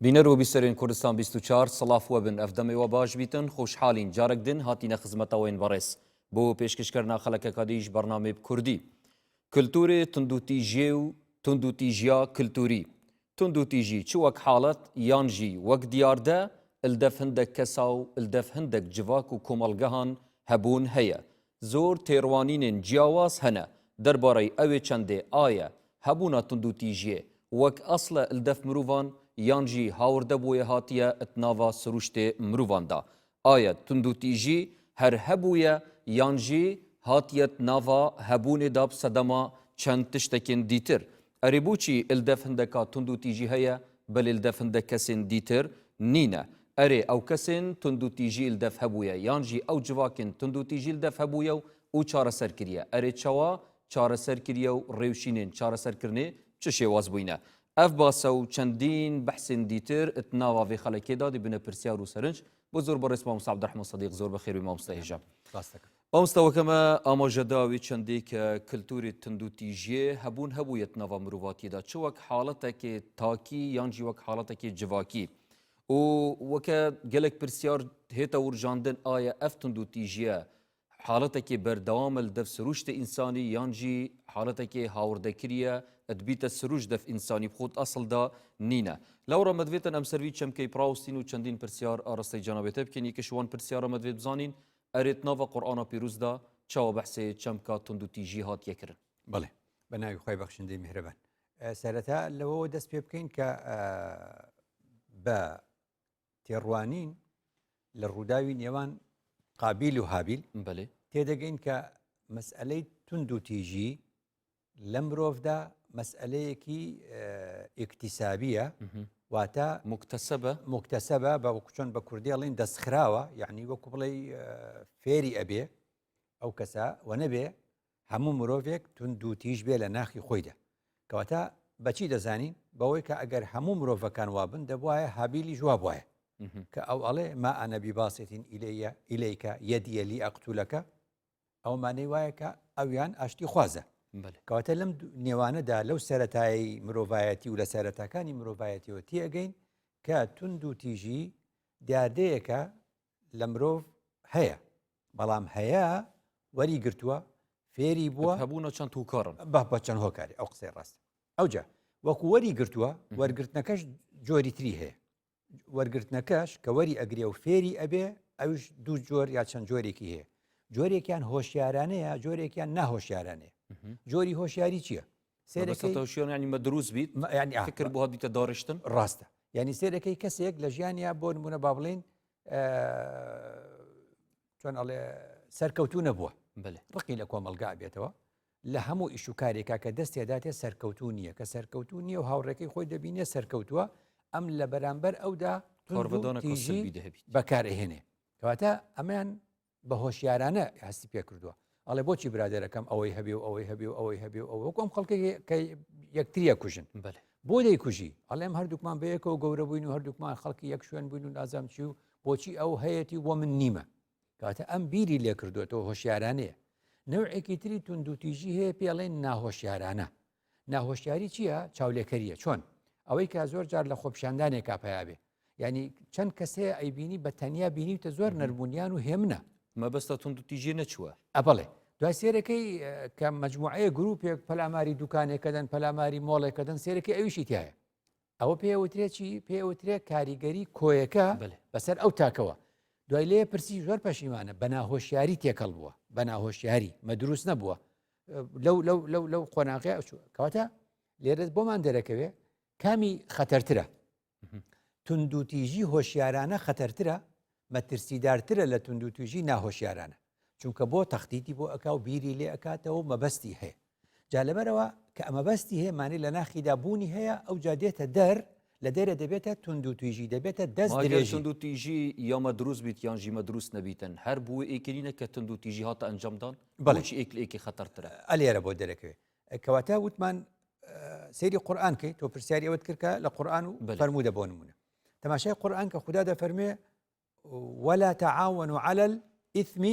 بینەر و بیسەرێن کوردستان 24 سڵاف وە بن ئەف دەمێ وە باش بیتن خۆشحاڵین جارەک دن هاتینە خزمەتە وەین بەڕێز بۆ پێشکەشکردنا خەلەکەکە دیژ بەرنامەی کوردی کلتورێ توندوتیژیێ و توندوتیژیا کلتوری توندوتیژی چ وەک حاڵەت یان ژی وەک دیاردە الدەف هندەک کەسا و الدەف هندەک جڤاک و کۆمەڵگەهان هەبوون هەیە زۆر تێڕوانینێن جیاواز هەنە دەربارەی ئەوێ چەندێ ئایە هەبوونا توندوتیژیێ وەک ئەسڵە الدەف مروڤان یان ژی هاوردە بۆیە هاتیە اتناڤا سروشتێ مروڤاندا ئایا توندوتیژی هەر هەبوویە یان ژی هاتیەت ناڤا هەبوونێ دا سەدەما چەند تشتەکێن دیتر؟ ئەرێ بۆچی الدەف هندەکا توندوتیژی هەیە بەلێ الدەف هندەک کەسێن دیتر نینە؟ ئەرێ ئەو کەسێن توندوتیژی الدەف هەبوویە یان ژی ئەو جڤاکێن توندوتیژی الدەف هەبوویە و و چارەسەر کریە ئەرێ چەوا چارەسەر کریە و ڕێوشینێن چارەسەرکرنێ چ شێواز بووینە؟ ئەڤ باسە و چەندین بەحسێن دیتر ت ناوا ڤێ خەلەکێ دا دی بنە پرسیار و سەرنج بۆ زۆر بەڕێز مامۆستا عەبدولڕەحمان سەدیق زۆر بەخێر بێ مامۆستا هێژا. مامۆستا وەکەمە ئاماژە دا وێ چەندێ کە کلتوری توندوتیژیێ هەبوون هەبوویە ت ناوا مروڤاتیێ دا چ وەک حاڵەتەکێ تاکی یان ژی وەک حاڵەتەکێ جڤاکی و وەکە گەلەک پرسیار هێتە ورژاندن ئایا ئەڤ توندوتیژیە حاڵەتەکێ بەردەوامە لدەف سروشت ئینسانی یان ژی حاڵەتەکێ هاوردەکریە ئەدبیتە سروشت دەف ئینسانی بخۆت ئەسڵدا نینە. لەوڕا مەدڤێتن ئەم سەر وی چەمکەی پڕاوستین و چەندین پرسیار ئاڕاستەی جەنابێتە بکەین یەکێ وان پرسیارە مەدڤێت بزانین ئەرێ تناڤا قورئانا پیروزدا چاوە بەحسێ چەمکا توندوتیژی هاتیە کرن؟ بەڵێ بە ناوی خوای بەخشندەی میهرەبان. سەرەتا لەوەوە دەست پێ بکەین کە بە تێڕوانین لە ڕووداوی نێوان قابیل و هابیل بەێ تێدەگەین کە مەسئلەی تونند و تیژی لە مرۆڤدا مەسئلەیەکی ئیکتیسابیە واتە مکتەسەبە مکتەسەبە بە وەکو چۆن بە کوردی ئەڵێن دەستخراوە یعنی وەکو بڵێ فێری ئەبێ ئەو کەسە و نەبێ هەموو مرۆڤێک توند و تیژ بێ لە ناخی خۆیدا. کەواتە بەچی دەزانین؟ بەوەی کە ئەگەر هەموو مرۆڤەکان وابن دەبوایە هابیلیش وابوایە کە ئەو ئەڵێ ما ئەنە بیباسێتین ئیلەیە ئیلەیکە یەدیە لی ئەقتولەکە ئەو مانەی وایە کە ئەویان ئاشتی خوازە کەواتە لەم نێوانەدا لەو سەتایی مرۆڤایەتی و لە سەرەتاکانی مرۆڤایەتیەوە تێگەین کە توند و تیژی دیاردەیەکە لە مرۆڤ هەیە بەڵام هەیە وەری گرتووە فێری بووە هەبوونە چەند هۆکارن بە بە چەند هۆکاری ئەو قسەی ڕاست ئەوجا وەکو وەری گرتووە وەرگرتنەکەش جۆری تری هەیە وەرگرتنەکەش کە وەری ئەگرێ و فێری ئەبێ ئەوش دوو جۆر یا چەند جۆرێکی هەیە جۆرێکیان هۆشیارانەیە جۆرێکیان ناهۆشیارانەیە جۆری هۆشیاری چییە؟ سێرەکەی ینی مە دروست بیت ینی فکر بۆ هەبیتە داڕشتن ڕاستە ینی سێرەکەی کەسێک لە ژیانیا بۆ نمونە با بڵین چۆن ئەڵێ سەرکەوتو نەبووە ڕقی لە کۆمەلگا بێتەوە لە هەموو ئیش و کارێکا کە دەست تێداتێ سەرکەوتو نییە کە سەرکەوتو نییە و هاوڕێکەی خۆی دەبینێ سەرکەوتووە ئەم لە بەرامبەر ئەودا بەکارهێنێ کەواتە ئەمیان بە هۆشیارانە هەستی پێ کردووە ئەڵێ بۆچی برادەرەکەم ئەوەی هەبێ و ئەوەی هەبێ و ئەوەی هەبێ و ئەوە وەکو ئەم خەڵکە کە یەکتریە کوژن بۆ دەیکوژی ئەڵێم هەردووکمان بەیەکەوە گەورە بووین و هەردووکمان خەڵکی یەک شوێن بووین و نازام چی و بۆچی ئەو هەیەتی و بۆ من نیمە کاتە ئەم بیری لێ کردوێتەوە هۆشیارانەیە نەوعێکی تری توندوتیژی هەیە پێڵێن ناهۆشیارانە ناهۆشیاری چییە چاولێکەریە چۆن ئەوەی کە زۆر جار لە خۆپیشاندانێکا پیا بێ یعنی چەند کەس هەیە ئەیبینی بە تەنیا بینیوتە زۆر نەرمونیان و هێمنە. مەبەستە توندوتیژی نەچووە. ئەبەڵێ دوای سێرەکەی کە مەجموعەیە گروپێک پەلاماری دوکانێکەدەن پەلاماری مۆڵێکەدەن سێرەکەی ئەویشی تایە ئەوە پێوترێ چی پێوترێ کاریگەری کۆیەکە بەسەر ئەو تاکەوە دوای لێ پرسی زۆر پەشیمانە بە ناهۆشیاری تێکەڵ بووە بە ناهۆشیاری مە دروست نەبووە لەو لەو لەو لەو قۆناغی ئەچوو کەواتە لێرە بۆمان دەرەکەوێ کامی خەتەرترە توندوتیژی هۆشیارانە خەتەرترە، مەترسیدارترە لە توندوتیژی ناهۆشیارانە، چونکە بۆ تەختیتی بۆ ئەکا و بیری لێ ئەکاتەوە و مەبەستی هەیە. جا لەبەرئەوە کە مەبەستی هەیە مانی لە ناخیدا بوونی هەیە ئەوجا دێتە دەر، لە دەرێ دەبێتە توندوتیژی دەبێتە دەست ماگەر درێژی. توندوتیژی یا مە دروست بیت یان ژی مە دروست نەبیتن هەر بوو ئێکی نینە کە توندوتیژی هاتە ئەنجامدان؟ بەڵێ. بۆچی ئێک لە ئێکی خەتەرترە؟ ئەلێرە بۆ دەرەکەوێ. کەواتە وتمان سەیری قورآن کەی تۆ پرسیاری ئەوەت کرد کە لە قورآن و فەرموودە بۆ نمونە تەماشای قورآن کە خوددا دەفەرمێ ولا تعاونوا على الإثم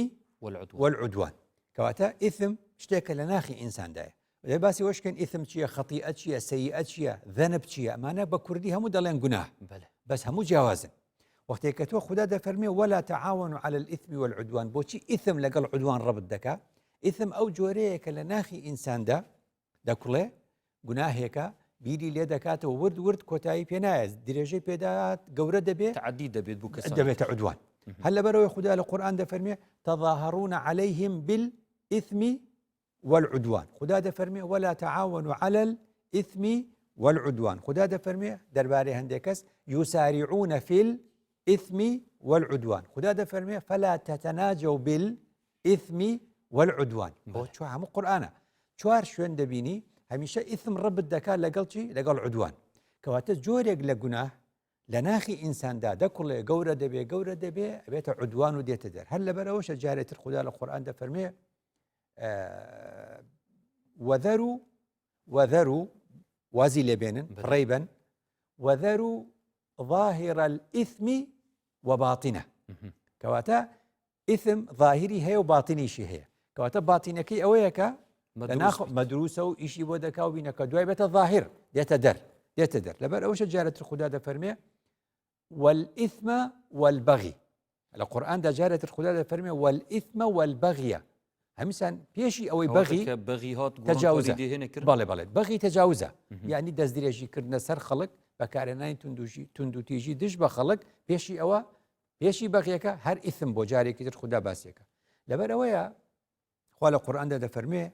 والعدوان کەواتە ئیثم شتێکە لە ناخی ئینساندایە لێ باسی وەشکن ئیثم چییە خەتیئە چییە سەیئە چییە ذەنب چییە ئەمانە بە کوردی هەموو دەڵێن گوناه. بەس هەموو جیاوازن. وەختێک کە تۆ خودا دەفەرمێ ولا تعاونوا على الإثم والعدوان بۆچی ئیثم لەگەڵ عدوان ڕەبت دەکا؟ ئیثم ئەو جۆرەیە کە لە ناخی ئینساندا دەکوڵێ، گوناهێکە، بیری لێ دەکاتەوە ورد ورد کۆتایی پێ نایەت، درێژەی پێدات گەورە دەبێ، تەعەدی دەبێت بۆ کەسانی دەبێتە عدوان. هەر لەبەرئەوەی خودا لە قورئان دەفەرمێ تظاهرون عليهم بالإثم والعدوان خودا دەفەرمێ ولا تعاونوا على الإثم والعدوان خودا دەفەرمێ دەربارەی هەندێک کەس يسارعون في الإثم والعدوان خودا دەفەرمێ فلا تتناجوا بالإثم والعدوان بۆ چوار هەموو قورئانە چوار شوێن دەبینی هەمیشە ئیثم ڕەبت دەکات لەگەڵ چی لەگەڵ عدوان کەواتە جۆرێک لە گوناه لە ناخی ئینساندا دەکوڵێ گەورە دەبێ گەورە دەبێ ئەبێتە عدوان و دێتە دەر هەر لەبەرەوەشە جارێتر خودا لە قورئان دەفەرمێ وذروا وذروا وازی لێبێنن ڕێبن وذروا ظاهر الإثم وباطنه کەواتە ئیثم ظاهری هەیە و باطنیشی هەیە کەواتە باطینەکەی ئەوەیە کە مەدروسە و ئیشی بۆ دەکا و بینەکە دوای بێتە ظاهر دێتە دەر دێتە دەر لەبەر ئەوشە جارەتر خوددا دەفەرمێ والإثم والبغي لە قورئاندا جارێتر خودا دەفەرمێ والإثم والبغي هەمیسان پێشی ئەوەی بەغی بەغی هات تەجاوزە بەڵێ بەڵێ بەغی تەجاوزە یعنی دەستدرێژی کردنە سەر خەڵک بەکارێنانی توندوژی توندوتیژی دژ بە خەڵک پێشی ئەوە پێشی بەغیەکە هەر ئیثم بۆ جارێکی تر خودا باسیەکە لەبەر ئەوەیە خوا لە قورئاندا دەفەرموێ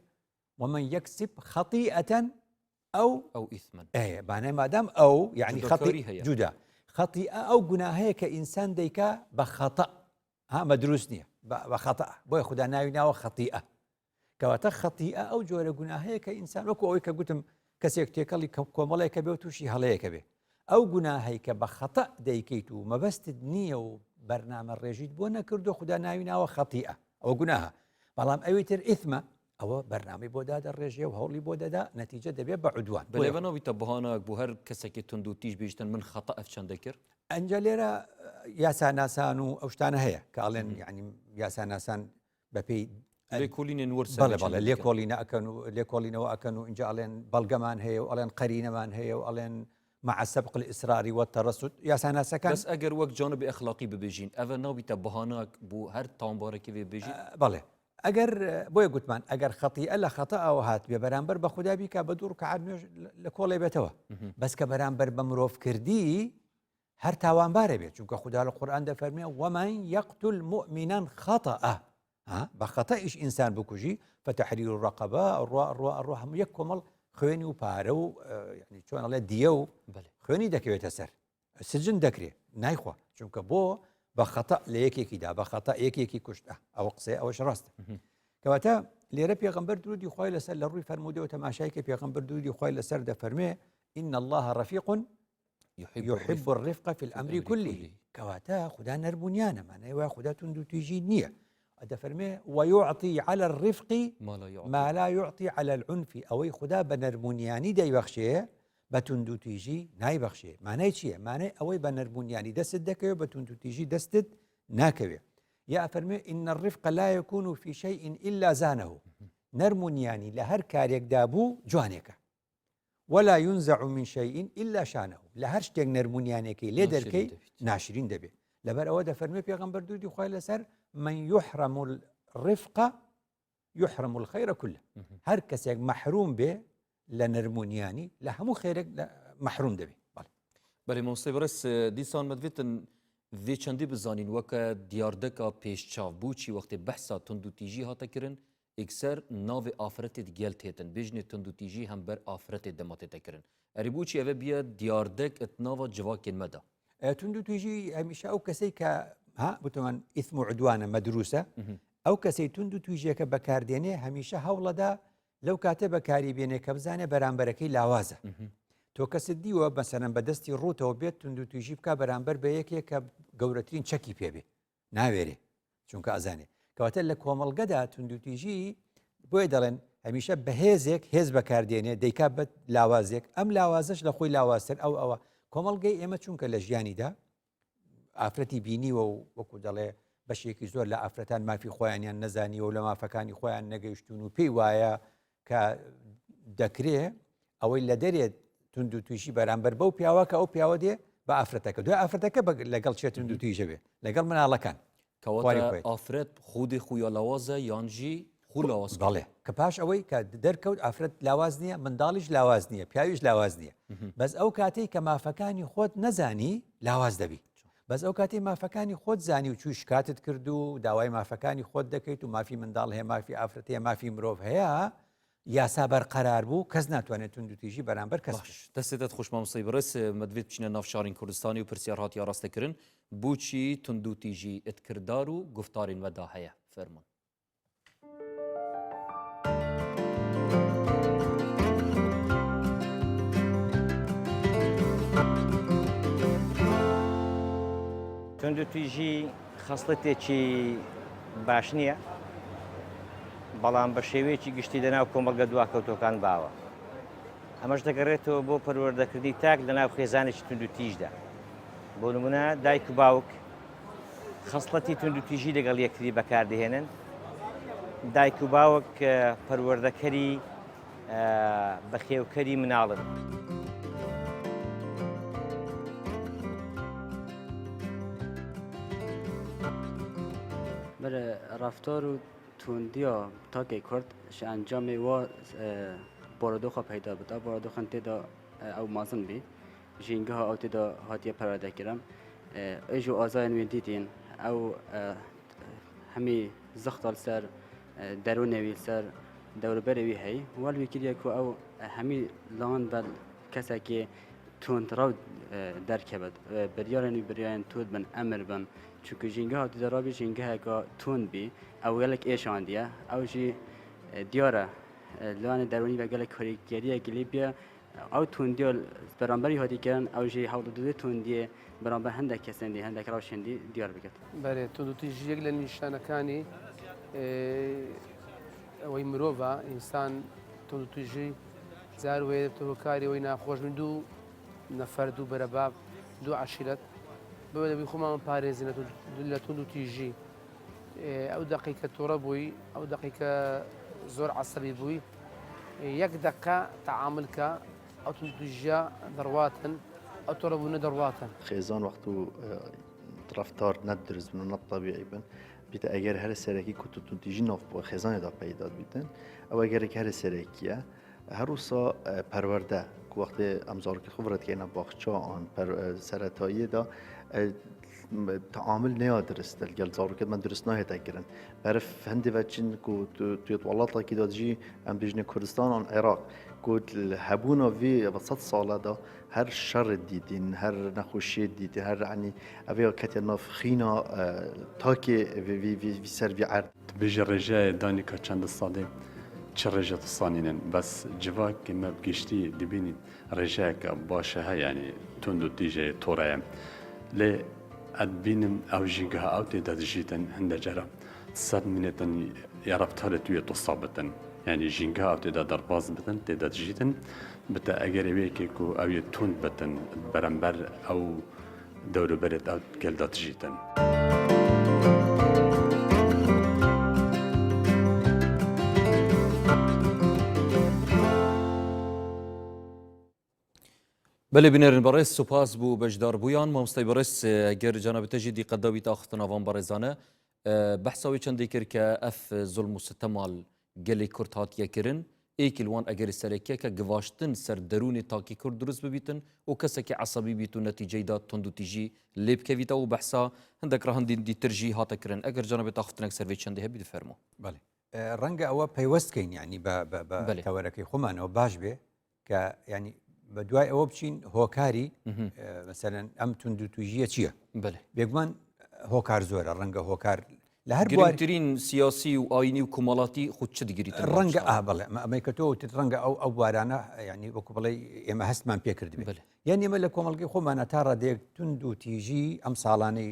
ومن يكسب خطيئة ئەو ئەو ئیثمن ئەیە بانای مادام ئەو یعنی خەتی هەیە جودا خەتیئە ئەو گوناهەیە کە ئینسان دەیکا بە خەتە ها مە دروست نییە بە خەتە بۆیە خودا ناوی ناوە خەتیئە کەواتە خەتیئە ئەو جۆرە گوناهەیە کە ئینسان وەکو ئەوەی کە گوتم کەسێک تێکەڵی کۆمەڵێکە بێ و تووشی هەڵەیەکە بێ ئەو گوناهەی کە بە خەتە دەیکەیت و مەبەستت نییە و بەرنامە ڕێژیت بۆ نەکردو خودا ناوی ناوە خەتیئە ئەوە گوناهە بەڵام ئەوی تر ئیثمە ئەوە بەرنامەی بۆ دادەڕێژێ و هەوڵی بۆ دەدا نەتیجە دەبێت بە عدوان. بەلێ بە ناویتە بەهانایەک بۆ هەر کەسێکی توند و تیژ بێژتن من خەتە ئەف چەندە کرد. ئەنجا لێرە یاساناسان و ئەو شتانە هەیە کە ئەڵێن یعنی یاساناسان بەپێی لێکۆڵینێن ورد بەڵێ بەڵێ لێکۆڵینە ئەکەن و لێکۆڵینەوە ئەکەن و ئینجا ئەڵێن بەڵگەمان هەیە و ئەڵێن قەرینەمان هەیە و ئەڵێن مع سبق الإصرار والترصد یاساناسەکان بەس ئەگەر وەک جانبی ئەخلاقی ببێژین ئەڤە نابیتە بەهاناک بۆ هەر تاوانبارێکی بێ بێژین؟ بەڵێ ئەگەر بۆیە گوتمان ئەگەر خەتیئە لە خەتەئەوە هاتبێ بەرامبەر بە خودا بیکا بە دوو ڕکعات نوێژ لە کۆڵێ بێتەوە بەس کە بەرامبەر بە مرۆڤ کردی هەر تاوانبارە بێت چونکە خودا لە قورئان دەفەرمێ ومن يقتل مؤمنا خطأ بە خەتەئیش ئینسان بکوژی فتحرير رقبة ڕوا ڕوا ڕوا هەموو یەک کۆمەڵ خوێنی و پارە و یعنی چۆن ئەڵێ دیە و خوێنی دەکەوێتە سەر سجن دەکرێ نایخوا چونکە بۆ بە خەتە لە یەکێکیدا بە خەتە یەکێکی کوشت ئەوە قسەی ئەوەش ڕاستە کەواتە لێرە پێغمبەر درودی خۆی لەسەر لە ڕووی فەرمودەوە تەماشای کە پێغمبەر درودی خۆی لەسەر دەفەرمێ إن الله رفيق يحب الرفق في الأمر كله کەواتە خودا نەرمونیانە مانای وایە خودا توندوتیژی نییە دەفەرمێ ويعطي على الرفق ما لا يعطي على العنف ئەوەی خودا بە نەرمونیانی دەیبەخشێ بە توندوتیژی نایبەخشێ مانای چییە مانای ئەوەی بە نەرمونیانی دەستت دەکەوێت بە توندوتیژی دەستت ناکەوێ یا ئەفەرمێ إن الرفق لا يكون في شيء إلا زانه نەرمونیانی لە هەر کارێکدا بوو جوانێکە ولا ينزع من شيء إلا شانه لە هەر شتێک نەرمونیانەکەی لێ دەرکەی ناشرین دەبێت لەبەر ئەوە دەفەرمێ پێغەمبەر درودی خوای لەسەر من يحرم الرفق يحرم الخير كله هەر کەسێک مەحروم بێ لە نەرمونیانی لە هەموو خێرێک مەحروم دەبێ بەێ مۆستی بەڕێز دیسان مەدوێتن vê çendî bizanîn weke diyardeka pêşçav bû çî wextê behsa tundûtîjî hate kirin Yekser navê afiretê di gel têtin, bêjinê tundûtîjî hember afiretê dema tête kirin. Erê boçî eve bîye diyardek di nava civakên me de? Tundûtîjî hemîşe ew kesey ke ha gotiman îthm û udwan e medrûs e. Ew kesey tundûtîjiyeke bekardênê hemîşe hewleda لەو کاتە بەکاری بێنێ کە بزانێ بەرامبەرەکەی لاوازە. تۆ کەست دیوە مەسەلەن بە دەستی ڕووتەوە بێت توندوتیژی بکا بەرامبەر بە یەکێک کە گەورەترین چەکی پێ بێ ناوێرێ چونکە ئەزانێ کەواتە لە کۆمەڵگەدا توندوتیژی بۆیە دەڵێن هەمیشە بەهێزێک هێز بەکاردێنێ دەیکا بە لاوازێک ئەم لاوازش لە خۆی لاوازتر ئەو ئەوە کۆمەڵگەی ئێمە چونکە لە ژیانیدا ئافرەتی بینیوە و وەکو دەڵێ بەشێکی زۆر لە ئافرەتان مافی خۆیانیان نەزانیوە و لە مافەکانی خۆیان نەگەیشتون و پێی وایە کە دەکرێ ئەوەی لە دەرێت تونند و تویشی بەرامبەر بەو پیاوە کە ئەو پیاوە دێ. بە ئافرەتەکە دوای ئافرەتەکە لەگەڵ چێ توند و تیژە بێ لەگەڵ مناڵەکان. کەواتە ئافرەت خودی خویا لاوازە یانژی خو لاواز بەڵێ کە پاش ئەوەی کە دەرکەوت ئافرەت لاواز نییە منداڵیش لاواز نییە پیاویش لاواز نییە بەس ئەو کاتێک کە مافەکانی خۆت نەزانی لاواز دەبی بەس ئەو کاتی مافەکانی خۆت زانی و چوی شکاتت کرد و داوای مافەکانی خۆت دەکەیت و مافی منداڵ هەیە مافی ئافرەت هەیە مافی مرۆڤ هەیە یاسا بەرقەرار بوو کەس ناتوانێت توندوتیژی بەرامبەر کەس باش دەستێتت خوش مامۆستای بەڕێز مەدڤێت بچینە ناو شارین کوردستانی و پرسیار هاتی ئاراستە کرن بوچی توندوتیژی ات کردار و گوفتارین وەدا هەیە فەرموون. توندوتیژی خەسڵەتێکی باش نییە، بەڵام بە شێوەیەکی گشتی لەناو کۆمەڵگە دواکەوتووەکان باوە. ئەمەش دەگەڕێتەوە بۆ پەروەردەکردنی تاک لەناو خێزانێکی توندوتیژدا. بۆ نمونە دایک و باوک خەسڵەتی توندوتیژی لەگەڵ یەکتری بەکاردەهێنن. دایک و باوک پەروەردەکەری بەخێوکەری مناڵن. بەرە ڕەفتار و توندیا تاکەی کورد ش ئەنجامێ وا بارودۆخە پەیدا بتا بارودۆخن تێدا ئەو مازن بی ژینگەها ئەو تێدا هاتیە پەروەردە کرم ئێژ و ئازایان وێ دیتین ئەو هەمی زەختا لەسەر دەرونێ وی لەسەر دەوروبەرێ وی هەی وەل وی کریە کو ئەو هەمی لان بەل کەسێکی توندڕەو دەرکەبێت بریارێن وی بریارێن تود بن ئەمر بن چونکە ژینگە هاتی دەرابی ژینگەیەکە توند بی ئەو گەلک ئێشاندیە ئەو ژی دیارە لانە دەرونی بە گەلک کاریگەریەکی لێ بیە ئەو توندیە بەرامبەری هاتی کردن ئەو ژی هەوڵ دەدێت توندیە بەرامبەر هەندێک کەسێندی هەندێک ڕەوشێندی دیار بکات. بەرێ توندوتیژی یەک لە نیشانەکانی ئەوەی مرۆڤە ئینسان توندوتیژی جار وەیە دەبتە هۆکاری ئەوەی ناخۆش بین دوو نەفەر دوو بەرەباب دوو عەشیرەت بۆیە دەبی خۆمان پارێزین لە توندوتیژی ئەو دەقەی کە توڕە بووی ئەو دەقەی کە زۆر عەسەبی بووی یەک دەقە تەعامل کە ئەو توندوتیژیە دەڕواتن ئەو توڕەبوونە دەڕواتن. خێزان وەخت و ڕەفتار نە دروست بن و نە تەبیعی بن بیتە ئەگەر هەرە سەرەکی کو توندوتیژی ناو خێزانێدا پەیدا بیتن ئەو ئەگەرێک هەرە سەرەکیە هەروسا پەروەردە کو وەختێ ئەم زارۆکێ خو ڤرەتکەینە باخچا ئان سەرەتاییەدا تعامل نیا درست گەل زارۆکێت من درست ناهێتە کرن بەرف هەندێ ڤە چین کو توێت وڵاتێکی دا دژی ئەم بژنە کوردستان ئان عێراق کو هەبوونا ڤی سەد ساڵەدا هەر شەڕ دیتین هەر نەخۆشیێ دیتین هەر عنی ئەڤێ کەتێ ناف خینا تاکێ ڤی سەر ڤی عەرد. دبێژی ڕێژەیە دانی کا چەندە ساڵێ چ ڕێژە تسانینن بەس جڤاک مە بگشتی دبینی ڕێژەیەکە باشە هەیە یانی توند و تیژەیە تۆڕەیە لێ ئەدبینم ئەو ژینگەها ئەو تێدا دژیتن هەندە جارە سەد منێتن یا ڕەفتارێ تویە توسا بتن یانی ژینگەها ئەو تێدا دەرباز بتن تێدا دژیتن بتە ئەگەر ئەوەیەکێک و ئەویە توند بتن بەرامبەر ئەو دەوروبەرێت ئەو گەلدا دژیتن. بەلێ بینەرن بەڕێز سوپاس بوو بەشداربوویان مامۆستای بەڕێز گەر جەنابت تەژی دیقەت داویت ئاخفتنا ڤان بەڕێزانە بەحسا وێ چەندێ کرد کە ئەف زوڵم و ستەمال گەلی کورد هاتیە کرن ئێکی لوان ئەگەری سەرەکیە کە گڤاشتن سەر دەروونی تاکی کورد دروست ببیتن و کەسەکی عەسەبی بیت و نەتیجەیدا توندوتیژی لێ بکەویتەوە و بەحسا هەندێک ڕەهەندین دیتر ژی هاتە کرن ئەگەر جەنابت ئاخفتنەک سەر وێ چەندێ هەبی دفەرموو. بەڵێ ڕەنگە ئەوە پەیوەست کەین یعنی بە تەوەرەکەی خۆمانەوە باش بێ کە ینی بە دوای ئەوە بچین هۆکاری مەسەلەن ئەم توند و توژیە چییە بێگومان هۆکار زۆرە ڕەنگە هۆکار لە هەر گرنگترین سیاسی و ئاینی و کۆمەڵاتی خود چ دگریت ڕەنگە ئا بڵێ ئەمەی کە تۆ وتت ڕەنگە ئەو ئەو بوارانە ینی وەکو بڵێ ئێمە هەستمان پێکرد بێت یان ئێمە لە کۆمەڵگەی خۆمانە تا ڕادەیەک توند و تیژی ئەم ساڵانەی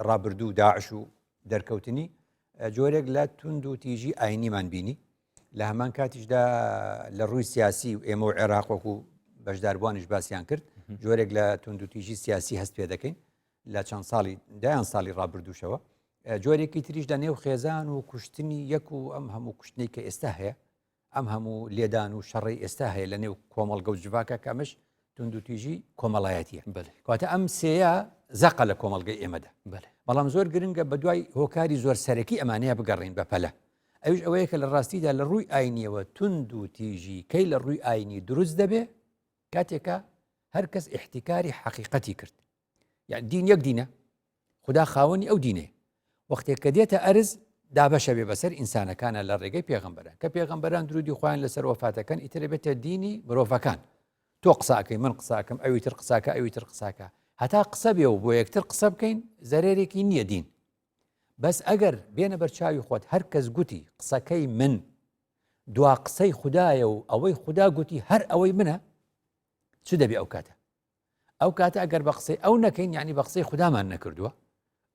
ڕابردوو داعش و دەرکەوتنی جۆرێک لە توند و تیژی ئاینیمان بینی لە هەمان کاتیشدا لە ڕووی سیاسی و ئێمە و عێراق وەکو بەشداربووانیش باسیان کرد جۆرێک لە توندوتیژی سیاسی هەست پێ دەکەین لە چەند ساڵی دایان ساڵی ڕابردووشەوە جۆرێکی تریش لە نێو خێزان و کوشتنی یەک و ئەم هەموو کوشتنی کە ئێستا هەیە ئەم هەموو لێدان و شەڕی ئێستا هەیە لە نێو کۆمەڵگە و جڤاکە کەمش. توندوتیژی کۆمەڵایەتیە کەواتە ئەم سێیە زەقە لە کۆمەڵگەی ئێمەدا بەڵام زۆر گرنگە بە دوای هۆکاری زۆر سەرەکی ئەمانەیە بگەڕین بە پەلە ئەوش ئەوەیە کە لە ڕاستیدا لە ڕووی ئاینیەوە تونند و تیژی کەی لە ڕووی ئاینی دروست دەبێ کاتێکە هەر کەس احتیکاری حەقیقەتی کرد یان دین یەک دینە خدا خاوەنی ئەو دینێ وەختێک کە دێتە ئەرز دابەشە بێ بەسەر ئینسانەکانە لە ڕێگەی پێغەمبەران کە پێغەمبەران درودی خۆیان لەسەر وەفاتەکەن ئیترە بێتە دینی مرۆڤەکان تۆ قساکەی من قساکەم ئەوی تر قساکە ئەوی تر قساکە هەتا قسە بێ و بۆ یەکتر قسە بکەین زەرێرێکی نییە دین بەس ئەگەر بێنە بەرچاوی خۆت هەر کەس گوتی قسەکەی من دوا قسەی خوددایە و ئەوەی خودا گوتی هەر ئەوەی منە چ دەبێ ئەو کاتە ئەو کاتە ئەگەر بە قسەی ئەو نەکەین یعنی بە قسەی خودامان نەکردووە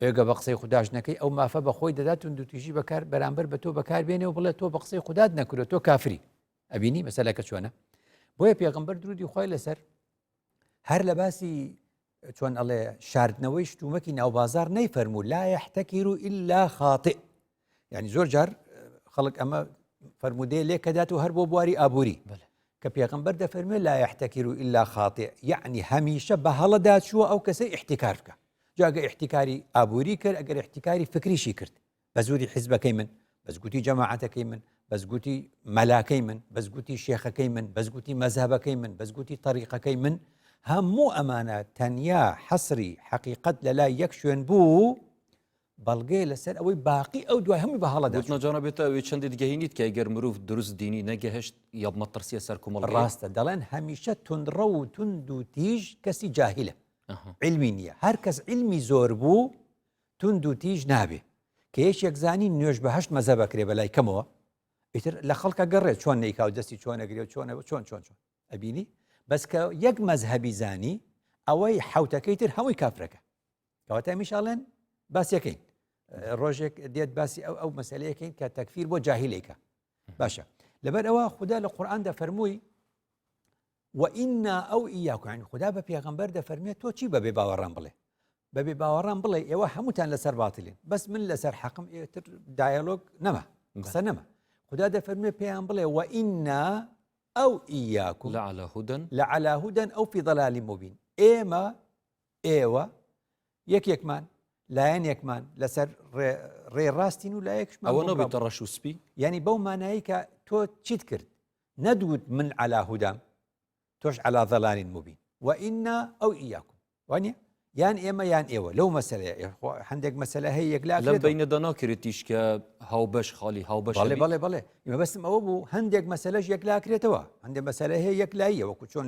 ئێگە بە قسەی خودداش نەکەی ئەو مافە بە خۆی دەدات توندوتیژی بەکار بەرامبەر بە تۆ بەکار بێنێ و بڵێ تۆ بە قسەی خودات نەکردو تۆ کافری ئەبینی مەسەلەکە چۆنە بۆیە پێغمبەر درودی خۆی لەسەر هەر لە باسی چۆن ئەڵێ شاردنەوەی شتومەکی ناوبازار نەیفەرموو لا يحتكر إلا خاطئ یعنی زۆر جار خەڵک ئەمە فەرمودەیە لێکەدات و هەر بۆ بواری ئابووری کە پێغمبەر دەفەرمێ لا يحتكر إلا خاطئ یعنی هەمیشە بە هەڵەدا چووە ئەو کەسەی احتیکار بکە جاگە احتیکاری ئابووری کرد ئەگەر احتیکاری فکریشی کرد بە زوری حیزبەکەی من بەس گوتی جەماعەتەکەی من بەس گوتی مەلاکەی من بەس گوتی شێخەکەی من بەس گوتی مەزهبەکەی من بەس گوتی تەریقەکەی من هەموو ئەمانە تەنیا حەسری حەقیقەت لە لای یەک شوێن بوو بەڵگەیە لەسەر ئەوەی باقی ئەو دوای هەمووی بە هەڵە دەچوو. جانا بێتە ئەوێ چەندی دگەهینیت کە گەر مرۆڤ دروست دینی نەگەهشت یا مەترسیە سەر کۆمەڵگەیە؟ ڕاستە دەڵێن هەمیشە توندڕەو و توند و تیژ کەسی جاهیلە عیلمی نییە هەر کەس عیلمی زۆر بوو توند و تیژ نابێ کە یەکێک زانی نوێژ بە هەشت مەزەب ئەکرێ بەلای کەمەوە ئیتر لە خەڵکە گەڕێ چۆن نەیکا و دەستی چۆن ئەگرێ و چۆن چۆن چۆن چۆن ئەبینی بەس کە یەک مەزهەبی زانی ئەوەی حوتەکەی تر هەمووی کافرەکە کەواتە ئەمیش ئەڵێن باسیەکەین ڕۆژێک دێت باسی ئەو ئەو مەسلەیەکەین کە تەکفیر بۆ جاهیلێکە باشە لەبەر ئەوە خدا لە قورآن دەفەرمووی وإنا أو إياكم یانی خودا بە پێغەمبەر دەفەرمێت تۆ چی بە بێ باوەڕان بڵێ بە بێ باوەڕان بڵێ ئێوە هەمووتان لەسەر باتلین بەس من لەسەر حەقم ئێتر دایەلۆگ نەما قسە نەما خودا دەفەرمێ پێیان بڵێ وإنا أو إياكم لعلى هدى لعلى هدى أو في ضلال مبين ئێمە ئێوە یەکێکمان لایەنێکمان لەسەر ڕێ ڕاستین و لایەکشمان ئەوە نەبێتە ڕەش و سپی یعنی بەو مانایی کە تۆ چیت کرد نەدوت من علی هدام تۆش علی ضلال مبین وإنا أو إياكم وانیە یان ئێمە یان ئێوە لەو مەسەلەیە هەندێک مەسەلە هەیە یەکلا لەم بینەدا ناکرێت تیشکە هاوبەش خاڵی هاوبەش بەڵێ بەڵێ بەڵێ مەبەستم ئەوە بوو هەندێک مەسەلەش یەکلاکرێتەوە هەندێک مەسەلە هەیە یەکلاییە وەکو چۆن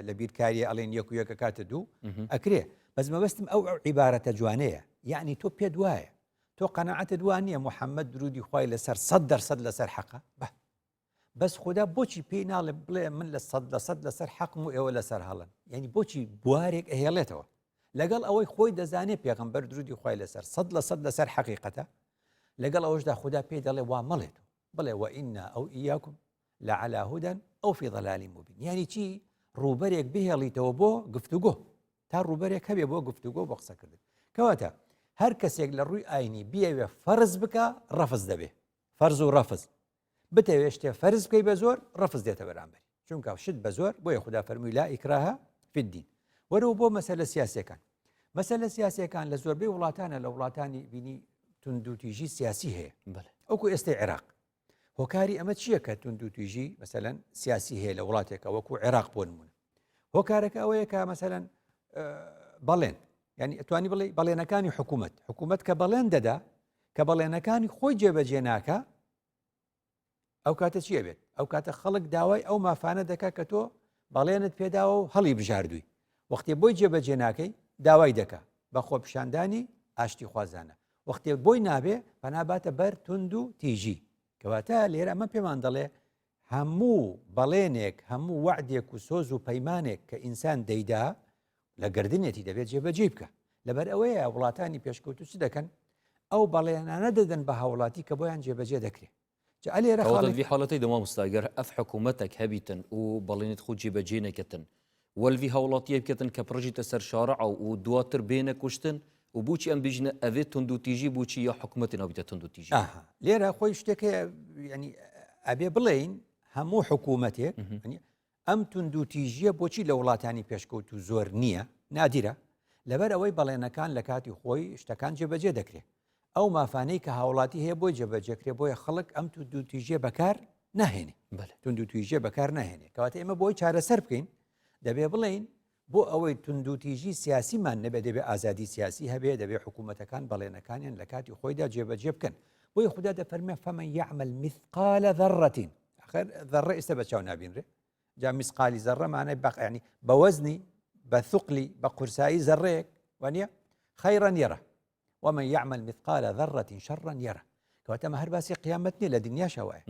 لە بیرکاریە ئەڵێن یەک و یەکە کاتە دوو ئەکرێ بەس مەبەستم ئەو ئەو عیبارەتە جوانەیە یعنی تۆ پێت وایە تۆ قەناعەتت وا نییە محەممەد درودی خوای لەسەر 100% لەسەر حەقە بە بەس خودا بۆچی پێی ناڵێ بڵێ من لە سەد لە سەد لەسەر حەقم و ئێوە لەسەر هەڵن یعنی بۆچی بوارێک ئەهێڵێتەوە لەگەڵ ئەوەی خۆی دەزانێ پێغەمبەر درودی خوای لەسەر سەد لە سەد لەسەر حەقیقەتە لەگەڵ ئەوەشدا خودا پێی دەڵێ وا مەڵێت بڵێ وإنا أو إياكم لعلى هدى أو في ضلال مبين یعنی چی ڕووبەرێک بهێڵیتەوە بۆ گفتوگۆ تا ڕووبەرێک هەبێ بۆ گفتوگۆ بۆ قسەکردن کەواتە هەر کەسێک لە ڕووی ئاینی بیەوێ فەرز بکە ڕەفز دەبێ فەرز و ڕەفز بتەوێ شتێ فەرز بکەی بە زۆر ڕەفز دێتە بەرامبەری چونکە شت بە زۆر بۆیە خودا فەرمووی لا إكراه في الدين وەرەوە بۆ مەسەلە سیاسەکان مەسەلە سیاسەکان لە زۆربەی وڵاتانە لە وڵاتانی بینی توندوتیژی سیاسی هەیە ئەوکو ئێستای عێراق هۆکاری ئەمە چییە کە توندوتیژی مەسەلەن سیاسی هەیە لە وڵاتێکە وەکو عێراق بۆ نمونە هۆکارەکە ئەوەیە کە مەسەلەن بەڵێن ینی ئەتوانی بڵێ بەڵێنەکانی حکوومەت حکوومەت کە بەڵێن دەدا کە بەڵێنەکانی خۆی جێبەجێ ناکا ئەو کاتە چیە بێت ئەو کاتە خەڵک داوای ئەو مافانە دەکا کە تۆ بەڵێنت پێداوە و هەڵی بژاردووی وەختێ بۆی جێبەجێ ناکەی داوای دەکا بە خۆپیشاندانی ئاشتی خوازانە وەختێ بۆی نابێ پەناباتە بەر تونند و تیژی کەواتە لێرە ئەمە پێمان دەڵێ هەموو بەڵێنێک هەموو وەعدێک و سۆز و پەیمانێک کە ئینسان دەیدا لە گردنێتی دەبێت جێبەجێی بکە لەبەر ئەوەیە وڵاتانی پێشکەوتو چ دەکەن ئەو بەڵێنانە دەدەن بە هاوڵاتی کە بۆیان جێبەجێ دەکرێت لێرە خاڵی حاڵەتی دەما مستاگەر ئەف حکوومەتێک هەبیتن و بەڵێنت خۆ جێبەجێ نەکەتن وەلڤی هاوڵاتیە بکەتن کە پڕژیتە سەر شارع و دواتر بێنە کوشتن و بۆچی ئەم بیژنە ئەڤێ توندوتیژی بۆچی یا حکومەتی نابیتە توندوتیژی؟ ئاها لێرە خۆی شتێک هەیە ینی ئەبێ بڵێین هەموو حکوومەتێک. ئەم توندوتیژیە بۆچی لە وڵاتانی پێشکەوتوو زۆر نییە نادیرە لەبەر ئەوەی بەڵێنەکان لە کاتی خۆی شتەکان جێبەجێ دەکرێت ئەو مافانەی کە هاوڵاتی هەیە بۆی جێبەجێکرێ بۆیە خەڵک ئەم توندوتیژیە بەکار ناهێنێ توندوتیژیە بەکار ناهێنێ کەواتە ئێمە بۆی چارەسەر بکەین دەبێ بڵێین بۆ ئەوەی توندوتیژی سیاسیمان نەبێ دەبێ ئازادی سیاسی هەبێ دەبێ حکوومەتەکان بەڵێنەکانیان لە کاتی خۆیدا جێبەجێ بکەن بۆیە خودا دەفەرمێ فمن یعمل مثقال ذرة ئەخر ذەڕە ئێستا بە چاو نابینرێ جا میسقالی زەڕە مانای بەق ینی بە وەزنی بە ثقلی بە قورسایی زەڕەیەک وانە خەیرا یەرە ومن يعمل مثقال ذرة شرا يره کەواتە ئەمە هەر باسی قیامەت نییە لە دنیاشە وایە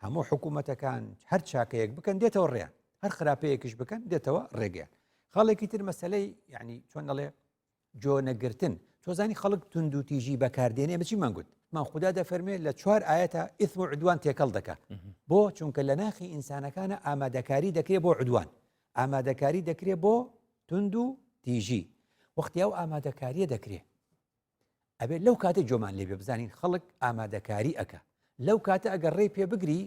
هەموو حکوومەتەکان هەر چاکەیەک بکەن دێتەوە ڕێیان هەر خراپەیەکیش بکەن دێتەوە ڕێگەیان خاڵێکی تر مەسلەی یعنی چۆن دەڵێ جۆ نەگرتن تۆزانی خەڵک توندوتیژی بەکاردێنێ بچیمان گوت من خوددا دەفەرمێ لە چوار ئاەتە ئیثم و عدوان تێکەڵ دەکا بۆ چونکە لە ناخی ئینسانەکانە ئامادەکاری دەکرێ بۆ عدوان ئامادەکاری دەکرێ بۆ توند و تیژی وەختی ئەو ئامادەکاریە دەکرێ ئەبێت لەو کاتە جۆمان لێبێ بزانین خەڵک ئامادەکاری ئەکە لەو کاتە ئەگەر ڕێی پێ بگری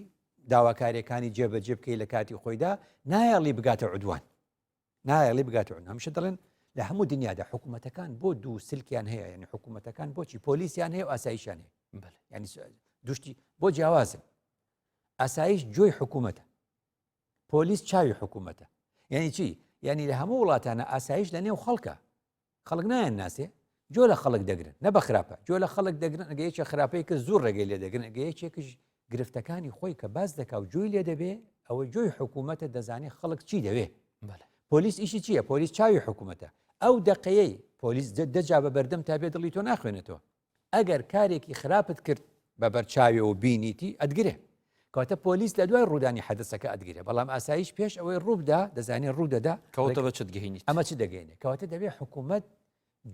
داواکاریەکانی جێبەجێ بکەی لە کاتی خۆیدا نایەڵی بگاتە عدوان نایەڵی بگاتە عدوان هەمیشە دەڵێن لە هەموو دنیادا حکوومەتەکان بۆ دوو سلکیان هەیە یعنی حکوومەتەکان بۆچی پۆلیسیان هەیە و ئاسایشیان هەیە ینی دوشتی بۆ جیاوازن ئاسایش جۆی حکوومەتە پۆلیس چاوی حکوومەتە یعنی چی یعنی لە هەموو وڵاتانە ئاسایش لە نێو خەڵکە خەڵک نایان ناسێ جۆ لە خەڵک دەگرن نە بە خراپە جۆ لە خەڵک دەگرن ئەگە یەکێ خراپەی کرد زوو ڕێگەی لێ دەگرن ئەگە یەکێکش گرفتەکانی خۆی کە باس دەکا و جوی لێ دەبێ ئەوە جۆی حکوومەتە دەزانێ خەڵک چی دەوێ پۆلیس ئیشی چییە پۆلیس چاوی حکوومەتە ئەو دەقەیەی پۆلیس دەجا بە بەردەم تا بێ دڵی تۆ ناخوێنێتەوە ئەگەر کارێکی خراپت کرد بە بەرچاویەوە بینیتی ئەتگرێ کەواتە پۆلیس لە دوای ڕوودانی حەدەسەکە ئەتگرێ بەڵام ئاسایش پێش ئەوەی ڕووبدا دەزانێ ڕوودەدا کەوتە بە چت گەینیت ئەمە چ دەگەینێ کەواتە دەبێ حکوومەت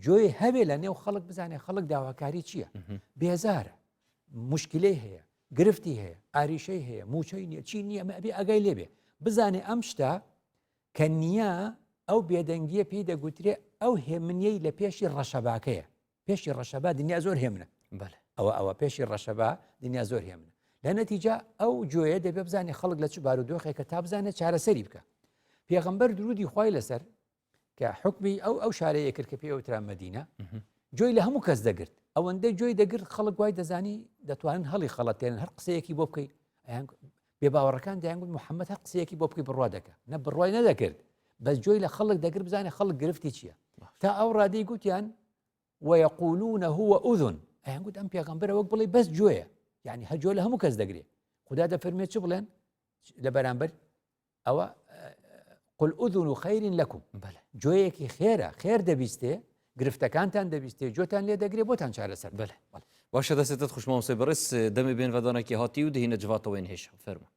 جۆی هەبێ لە نێو خەڵک بزانێ خەڵک داواکاری چییە بێزارە مشکلەی هەیە گرفتی هەیە ئاریشەی هەیە موچەی نییە چی نییە ئەمە ئەبێ ئاگای لێبێ بزانێ ئەم شتە کە نییە ئەو بێدەنگیە پێی دەگوترێ ئەو هێمنیەی لە پێشی ڕەشەباکەیە پێشی ڕەشەبا دنیا زۆر هێمنە بەڵێ ئەوە ئەوە پێشی ڕەشەبا دنیا زۆر هێمنە لە نەتیجا ئەو جۆیە دەبێ بزانێ خەڵک لە چ بارودۆخێکە تا بزانێت چارەسەری بکە پێغەمبەر درودی خوای لەسەر کە حکمی ئەو ئەو شارەیە کرد کە پێ ئەوترا مەدینە جۆی لە هەموو کەس دەگرت ئەوەندە جۆی دەگرت خەڵک وای دەزانی دەتوانن هەڵی خەڵەتێنن هەر قسەیەکی بۆ بکەیت بێ باوەڕەکان دەیانگوت محەممەد هەر قسەیەکی بۆ بکەی بڕوا دەکە نە بڕوای نەدەکرد بەس جۆی لە خەڵک دەگر بزانێ خەڵک گرفتی چییە تا ئەو ڕادەی گوتیان ويقولون هو أذن ئەیان گوت ئەم پێغەمبەرە وەک بڵێ بەس گوێیە یعنی هەر گوێ لە هەموو کەس دەگرێ خدا دەفەرمێ چ بڵێن لە بەرامبەر ئەوە قل أذن خير لكم بەڵێ گوێیەکی خێرە خێر دەبیستێ گرفتەکانتان دەبیستێ جۆتان لێ دەگرێ بۆتان چارەسەر بەڵێ باشە دەستت خوش مامۆستای بەڕێز دەمێ بێن ڤەدانێکی هاتی و دهینە جڤاتەوەین هێشە فەرموو.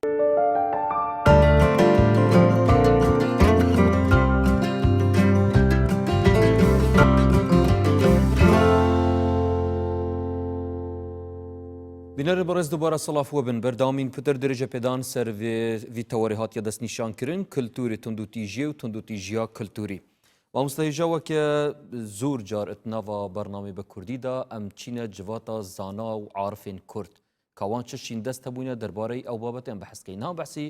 بینەرên بەڕێز دووبارە سڵاف وە بن بەردەوامین پتر درێژە پێدان سەر ڤی تەوەرێ هاتیە دەستنیشانکردن کلتوری توندوتیژیە و توندوتیژیا کلتوری. مامۆستا هێژا وەکە زۆر جار ات ناڤا بەرنامەی بە کوردی دا ئەم چینە جڤاتا زانا و عارفێن کورد کا وان چ شین دەست هەبووینە دەربارەی ئەو بابەتە ئەم بەحس کەین ها بەحسی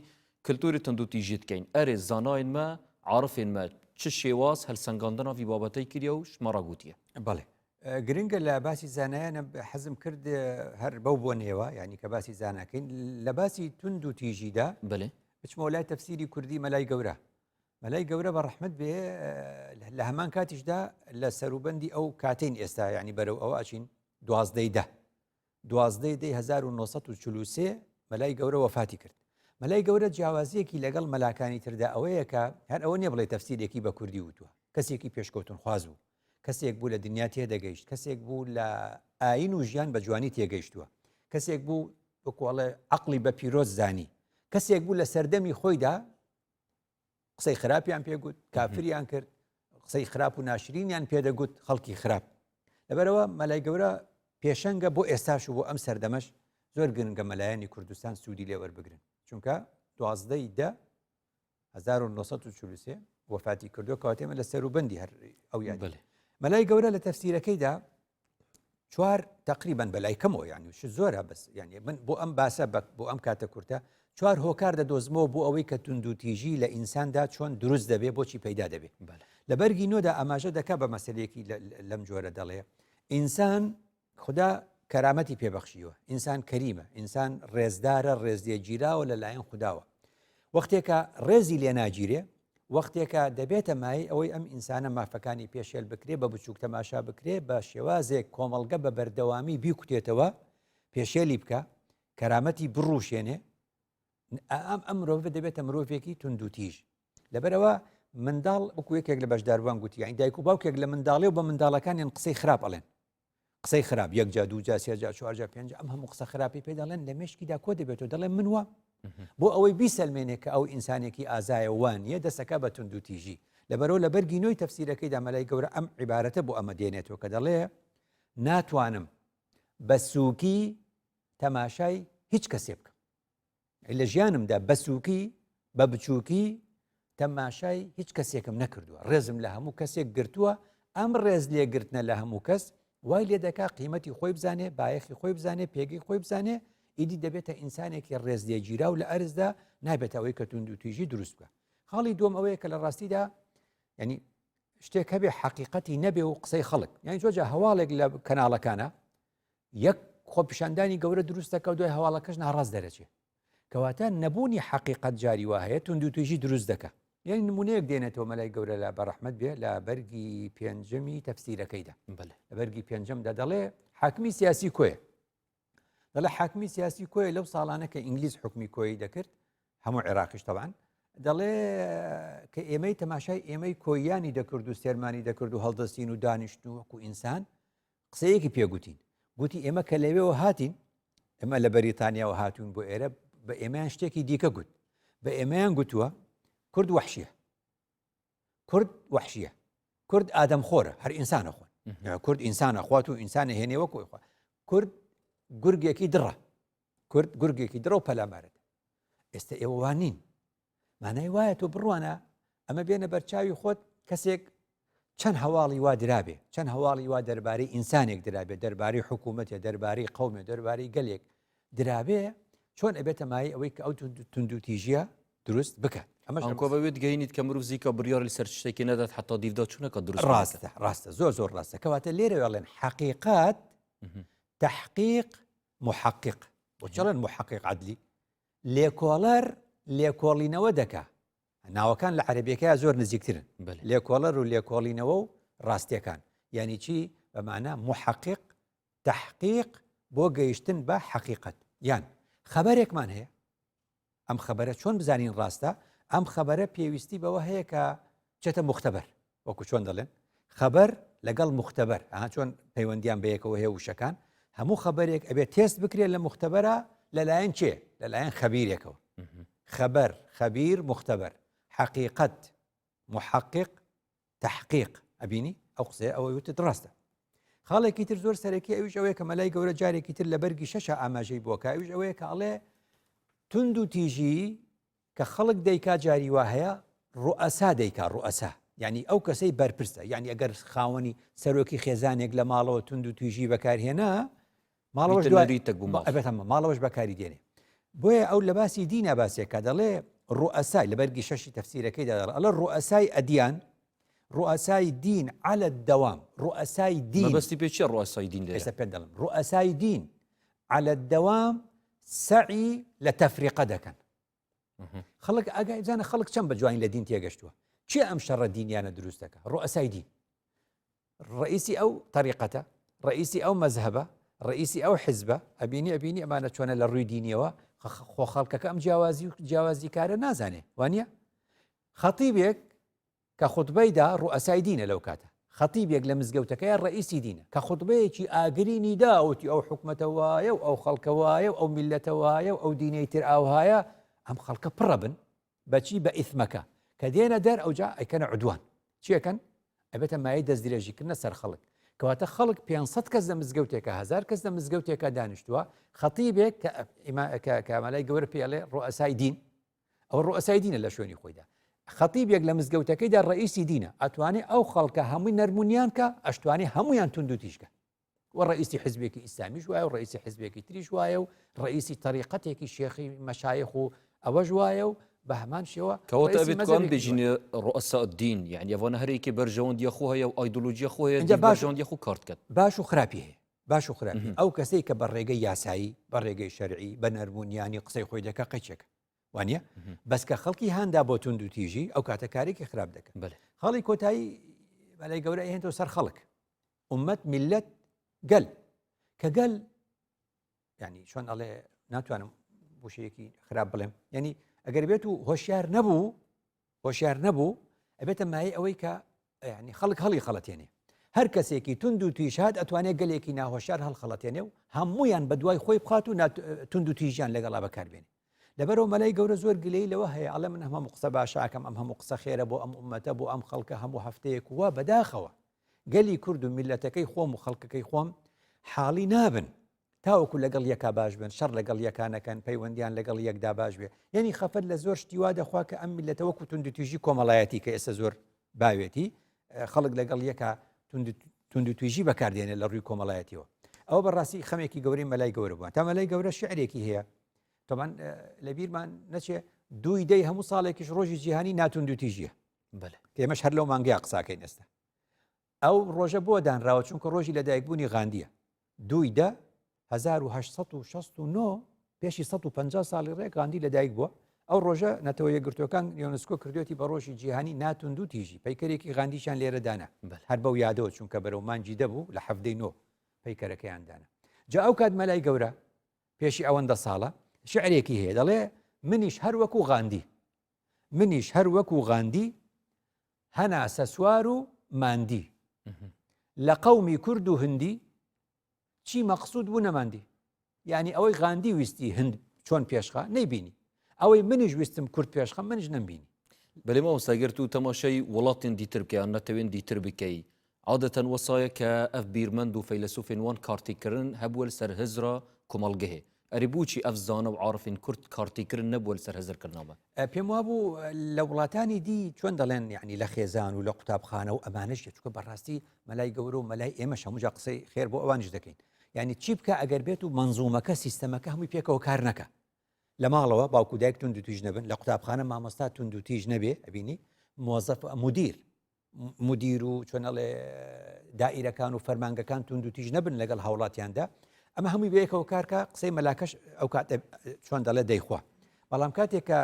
کلتوری توندوتیژی دکەین ئەرێ زانایên me عارفên me چ شێواز هەلسەنگاندنا ڤی بابەتەی کریە و شمە ڕا گوتیە؟ بەڵێ گرنگە لە باسی زانایانە حەزم کرد هەر بەو بۆنەیەوە یعنی کە باسی زاناکەین لە باسی توند و تیژیدا بەێ بچمەوە لای تەفسیری کوردی مەلای گەورە مەلای گەورە بە ڕەحمەت بێ لە هەمان کاتیشدا لە سەروبەندی ئەو کاتین ئێستا یعنی بەرەو ئەوە ئەچین دوازدەی دە دوازدەی دەی 1943 مەلای گەورە وەفاتی کرد مەلای گەورە جیاوازیەکی لەگەڵ مەلاکانی تردا ئەوەیە کە هەر ئەوە نیە بڵێ تەفسیرێکی بە کوردی وتووە کەسێکی پێشکەوتن خواز بوو کەسێک بوو لە دنیا تێدەگەیشت کەسێک بوو لە ئاین و ژیان بە جوانی تێگەیشتووە کەسێک بوو وەکوڵێ عقلی بە پیرۆز زانی کەسێک بوو لە سەردەمی خۆیدا قسەی خراپیان پێگوت کافریان کرد قسەی خراپ و ناشرینیان پێدەگوت خەڵکی خراپ لەبەرەوە مەلای گەورە پێشەنگە بۆ ئێستاش و بۆ ئەم سەردەمەش زۆر گرنگە مەلایەنی کوردستان سوودی لێوەربگرن چونکە دوازدەی دە 1943 وەفاتی کردو کەواتێمە لە سەروبندی هەر ئەو یادلێ مەلای گەورە لە تەفسیرەکەیدا چوار تقریبا بەلای کەمەوە یعنی ش زۆرە بەس یعنی من بۆ ئەم باسە بە بۆ ئەم کاتە کورتە چوار هۆکار دەدۆزمەوە بۆ ئەوەی کە توندوتیژی لە ئینساندا چۆن دروست دەبێ بۆچی پەیدا دەبێ. لە بەرگی نۆدا ئاماژە دەکا بە مەسەلەیەکی لەم جۆرە دەڵێ ئینسان خودا کەرامەتی پێ بەخشیوە، ئینسان کەریمە، ئینسان ڕێزدارە، ڕێزلێگیراوە لەلایەن خوداوە. وەختێکە ڕێزی لێ ناگیرێ، وەختێکە دەبێتە مایەی ئەوەی ئەم ئینسانە مافەکانی پێشێل بکرێ، بە بچووک تەماشا بکرێ، بە شێوازێک کۆمەڵگە بە بەردەوامی بیکوتێتەوە، پێشێلی بکا، کەرامەتی بڕوشێنێ، ئەم ئەم مرۆڤە دەبێتە مرۆڤێکی توندوتیژ. لەبەرئەوە منداڵ وەکو یەکێک لە بەشداربووان گوتی، یانی دایک و باوکێک لە منداڵی و بە منداڵەکانیان قسەی خراپ ئەڵێن. قسەی خراپ یەک جا دوو جا سێ جا چوار جا پێنج ئەم هەموو قسە خراپی پێ دەڵێن لە مێشکیدا کۆ دەبێتەوە دەڵێن من وام بۆ ئەوەی بیسەلمێنێ کە ئەو ئینسانێکی ئازایە وان نییە دەسەکە بە توندوتیژی لەبەرەوە لە بەرگی نۆی تەفسیرەکەیدا مەلای گەورە ئەم عیبارەتە بۆ ئەمە دێنێتەوە کە دەڵێ ناتوانم بە سووکی تەماشای هیچ کەسێ بکەم لە ژیانمدا بە سووکی بە بچووکی تەماشای هیچ کەسێکم نەکردووە ڕێزم لە هەموو کەسێک گرتووە ئەم ڕێز لێگرتنە لە هەموو کەس وای لێ دەکا قیمەتی خۆی بزانێ بایەخی خۆی بزانێ پێگەی خۆی بزانێ ئیدی دەبێتە ئینسانێکی ڕێز لێگیرا و لە ئەرزدا نابێتە ئەوەی کە توند و تیژی دروست بکە خاڵی دووەم ئەوەیە کە لە ڕاستیدا ینی شتێک هەبێ حەقیقەتی نەبێ و قسەی خەڵک یانی زۆر جا هەواڵێک لە کەناڵەکانە یەک خۆپیشاندانی گەورە دروست دەکا و دوای هەواڵەکەش ناڕاست دەرەچێ کەواتە نەبوونی حەقیقەت جاری وا هەیە توندوتیژی دروست دەکا یعنی نمونەیەک دێنێتەوە مەلای گەورە لە بەڕەحمەت بێ لە بەرگی پێنجەمی تەفسیرەکەیدا بەڵێ لە بەرگی پێنجەمدا دەڵێ حاکمی سیاسی کۆیە دەڵێ حاکمی سیاسی کۆیە لەو ساڵانە کە ئینگلیز حکمی کۆیی دەکرد هەموو عێراقیش تەبان دەڵێ کە ئێمەی تەماشای ئێمەی کۆیانی دەکرد و سێرمانی دەکرد و هەڵدەستین و دانیشتن و وەکو ئینسان قسەیەکی پێ گوتین گوتی ئێمە کە لەوێەوە هاتین ئێمە لە بەریتانیاوە هاتوون بۆ ئێرە بە ئێمەیان شتێکی دیکە گوت بە ئێمەیان گوتووە کورد وەحشیە کورد وەحشیە کورد ئادەم خۆرە هەر ئینسانە خۆن کورد ئینسانە خوات و ئینسانە هێنێ وەکو خوا کورد گورگێکی دڕە کورد گورگێکی دڕە و پەلامارت ئێستا ئێوە وان نین مانای وایە تۆ بڕوانە ئەمە بێنە بەرچاوی خۆت کەسێک چەند هەواڵی وا درابێ چەند هەواڵی وا دەربارەی ئینسانێک درابێ دەربارەی حکوومەتێ دەربارەی قومێ دەربارەی گەلێک درابێ چۆن ئەبێتە مای ئەوەی کە ئەو توندوتیژیە دروست بکات ئەمەش ئەمکۆ بەوێت گەینیت کە مرۆڤ زیکە بڕیار لەسەر شتێکی نەدات حتا دیردا چونەکە دروست ڕاستە ڕاستە زۆر زۆر ڕاستە کەواتە لێرە وێڵێن حەقیقات تحقیق محقق بۆ چڵێن محقق عدلی لێکۆڵەر لێکۆڵینەوە دەکا ناوەکان لە عەربیەکەی زۆر نزیکترن لێکۆڵەر و لێکۆڵینەوە و ڕاستیەکان یعنی چی بەمانە محقق تحقیق بۆ گەیشتن بە حەقیقەت یان خەبەرێکمان هەیە ئەم خەبەرە چۆن بزانین ڕاستە ئەم خەبەرە پێویستی بەوە هەیە کە چێتە مختبەر وەکو چۆن دەڵێن خەبەر لەگەڵ مختبەر ئەها چۆن پەیوەندیان بەیەکەوە هەیە وشەکان هەموو خەبەرێک ئەبێت تێست بکرێت لە مختبەرە لەلایەن کێ لەلایەن خەبیرێکەوە خەبەر خەبیر مختبەر حەقیقەت محقق تحقیق ئەبینی ئەو قسەیە ئەوەی وتت ڕاستە خاڵێکی تر زۆر سەرەکی ئەویش ئەوەیە کە مەلای گەورە جارێکی تر لە بەرگی شەشە ئاماژەی بۆکە ئەویش ئەوەیە کە ئەڵێ توند و تیژی کە خەڵک دەیکا جاری وا هەیە ڕوئەسا دەیکا ڕوئەسا یعنی ئەو کەسەی بەرپرسە یعنی ئەگەر خاوەنی سەرۆکی خێزانێک لە ماڵەوە توند و تویژی بەکارهێنا ماڵەوەش دوای ماڵەوەش بەکاری دێنێ بۆیە ئەو لە باسی دینا باسێکە دەڵێ ڕوئەسای لە بەرگی شەشی تەفسیرەکەیدا دەڵێ ئەڵێ ڕوئەسای ئەدیان ڕوئەسای دین عەلە دەوام ڕوئەسای دین مەبەستی پێ چیە ڕوئەسای دین لێرە؟ ئێستا پێت دەڵێم ڕوئەسای دین عەلە دەوام سەعی لە تەفریقە دەکەن خەڵک ئاگای بزانە خەڵک چەند بە جوانی لە دین تێگەشتووە چێ ئەم شەڕە دینیانە دروست دەکە ڕوئەسای دین ڕئیسی ئەو تەریقەتە ڕئیسی ئەو مەزهەبە ڕئیسی ئەو حزبە ئەبینی ئەبینی ئەمانە چۆنە لە ڕووی دینیەوە خۆ خەڵکەکە ئەم جیاوازی و جیاوازی کارە نازانێ وانە خەتیبێک کە خوتبەی دا ڕوئەسای دینە لەو کاتە خەتیبێک لە مزگەوتەکەی ڕئیسی دینە کە خوتبەیەکی ئاگرینی دا وتی ئەو حکومەتە وایە و ئەو خەڵکە وایە و ئەو میلەتە وایە و ئەو دینەی تر ئاوهایە ئەم خەڵکە پڕە بن بەچی بە ئیثمەکە کە دێنە دەر ئەوجا ئەیکەنە عدوان چیەکەن ئەبێتە مایەی دەستدرێژیکردنە سەر خەڵک کەواتە خەڵک 500 کەس لە مزگەوتێکە هزار کەس لە مزگەوتێکە دانیشتووە خەتیبێک کە کە مەلای گەورە پێڵێ ڕوئەسای دین ئەوە ڕوئەسای دینە لە شوێنی خۆیدا خەتیبێک لە مزگەوتەکەیدا ڕئیسی دینە ئەتوانێ ئەو خەڵکە هەمووی نەرمونیان کە ئەشتوانێ هەمویان توند و تیژکە. و ڕئیسی حزبێکی ئیسلامیش وایە و ڕئیسی حزبێکی تریش وایە و ڕئیسی تەریقەتێکی شێخی مەشایخ و ئەوەش وایە و بە هەمان شێوە کەواتە ڕئیسی ئەبێت کو ئەم مەزهەبێکیش بێژین وایە. رؤساء الدین یعنی ئەوانە هەرێکی بەرژەوەندیە خۆ هەیە و ئایدۆلۆژیە خۆ هەیە ئینجا دین باش بەرژەوەندیە خۆ کار دکەن. باش و خراپی هەیە باش و خراپی ئەو کەسەی کە بە ڕێگەی یاسایی بە ڕێگەی شەرعی بە نەرمونیانی قسەی خۆی دەکا قەیچێکە وانە بەس کە خەڵکی هاندا بۆ توند و تیژی ئەو کاتە کارێکی خراپ دەکەن خەڵی کۆتایی بەلای گەورە هێنتەوە سەر خەڵک ئومەت میلەت گەل کە گەل ینی چۆن ئەڵێ ناتوانم وشەیەکی خراپ بڵێم ینی ئەگەر بێت و هۆشیار نەبوو هۆشیار نەبوو ئەبێتە مایەی ئەوەی کە ینی خەڵک هەڵی خەڵەتێنێ هەر کەسێکی تونند و تیژ هات ئەتوانێت گەلێکی ناهۆشیار هەڵخەڵەتێنێ و هەمویان بە دوای خۆی بخات و تونند و تیژیان لەگەڵا بەکاربێنێ لەبەرەوە مەلای گەورە زۆر گلەی لەوە هەیە ئەڵێ من هەموو قسە باشاکەم ئەم هەموو قسە خێرە بۆ ئەم ئومەتە بۆ ئەم خەڵکە هەموو هەفتەیەک وە بەداخەوە گەلی کورد و میلەتەکەی خۆم و خەڵکەکەی خۆم حاڵی نابن تاوەکو لەگەڵ یەکا باش بن شەڕ لەگەڵ یەکا نەکەن پەیوەندیان لەگەڵ یەکدا باش بێ یعنی خەفەت لە زۆر شتی وا دەخوا کە ئەم میلەتە وەکو توندوتیژی کۆمەڵایەتی کە ئێستا زۆر باوێتی خەڵک لەگەڵ یەکا توندوتیژی بەکاردێنێت لە ڕووی کۆمەڵایەتیەوە ئەوە بەڕاستی خەمێکی گەورەی مەلای گەورە بووە تا مەلای گەورە شعرێکی هەیە تۆمان لەبیرمان نەچێ دووی دەی هەموو ساڵێکیش ڕۆژی جیهانی ناتوندوتیژیە ئێمەش هەر لەو مانگەیە قساکەین ئێستا ئەو ڕۆژە بۆ دانراوە چونکە ڕۆژی لەدایکبوونی غاندیە دووی دە 1869 پێشی 150 ساڵی ڕێک غاندی لەدایک بووە ئەو ڕۆژە نەتەوە یەکگرتوەکان یۆنسکۆ کردوێتی بە ڕۆژی جیهانی ناتوند و تیژی پەیکەرێکی غاندیشان لێرە دانا هەر بەو یادەوە چونکە بەرەو مانگی دەبوو لە حەفتەی نۆ پەیکەرەکەیان دانا جا ئەو کات مەلای گەورە پێشی ئەوەندە ساڵە شعرێکی هەیە دەڵێ منیش هەر وەکو غاندی منیش هەر وەکو غاندی هەناسە سوار و ماندی لە قەومی کورد و هندی چی مەقسود بوو نەماندی یعنی ئەوەی غاندی ویستی هند چۆن پێشخە نەیبینی ئەوەی منیش ویستم کورد پێشخە منیش نەمبینی. بەلێ مامۆستا گەر تو تەماشای وڵاتێن دیتر بکەی یان نەتەوێن دیتر بکەی عادەتەن وەسایە کە ئەv بیرمەند و فەیلەسوفێن وان کارتێکردن هەبووە لەسەر هزرا کۆمەڵگهێ ئەرێ بۆچی ئەv زانا و عارفێن کورد کارتێکردن نەبووە لەسەر هزرکردنا مە؟ پێم وابوو لە وڵاتانی دی چۆن دەڵێن یعنی لە خێزان و لە قوتابخانە و ئەمانەش چونکە بەڕاستی مەلای گەورە و مەلای ئێمەش هەموو جا قسەی خێر بۆ ئەوانیش دەکەین یعنی چی بکە ئەگەر بێت و مەنزومەکە سیستەمەکە هەمووی پێکەوە کار نەکە لە ماڵەوە باوک و دایک توندوتیژ نەبن لە قوتابخانە مامۆستا توندوتیژ نەبێ ئەبینی مۆزەف مدیر مدیر و چۆنەڵێ دائیرەکان و فەرمانگەکان توندوتیژ نەبن لەگەڵ هاوڵاتیاندا ئەمە هەمووی بەیەکەوە کارکە قسەی مەلاکەش ئەو کات چۆن دەڵێ دەیخوا بەڵام کاتێک کە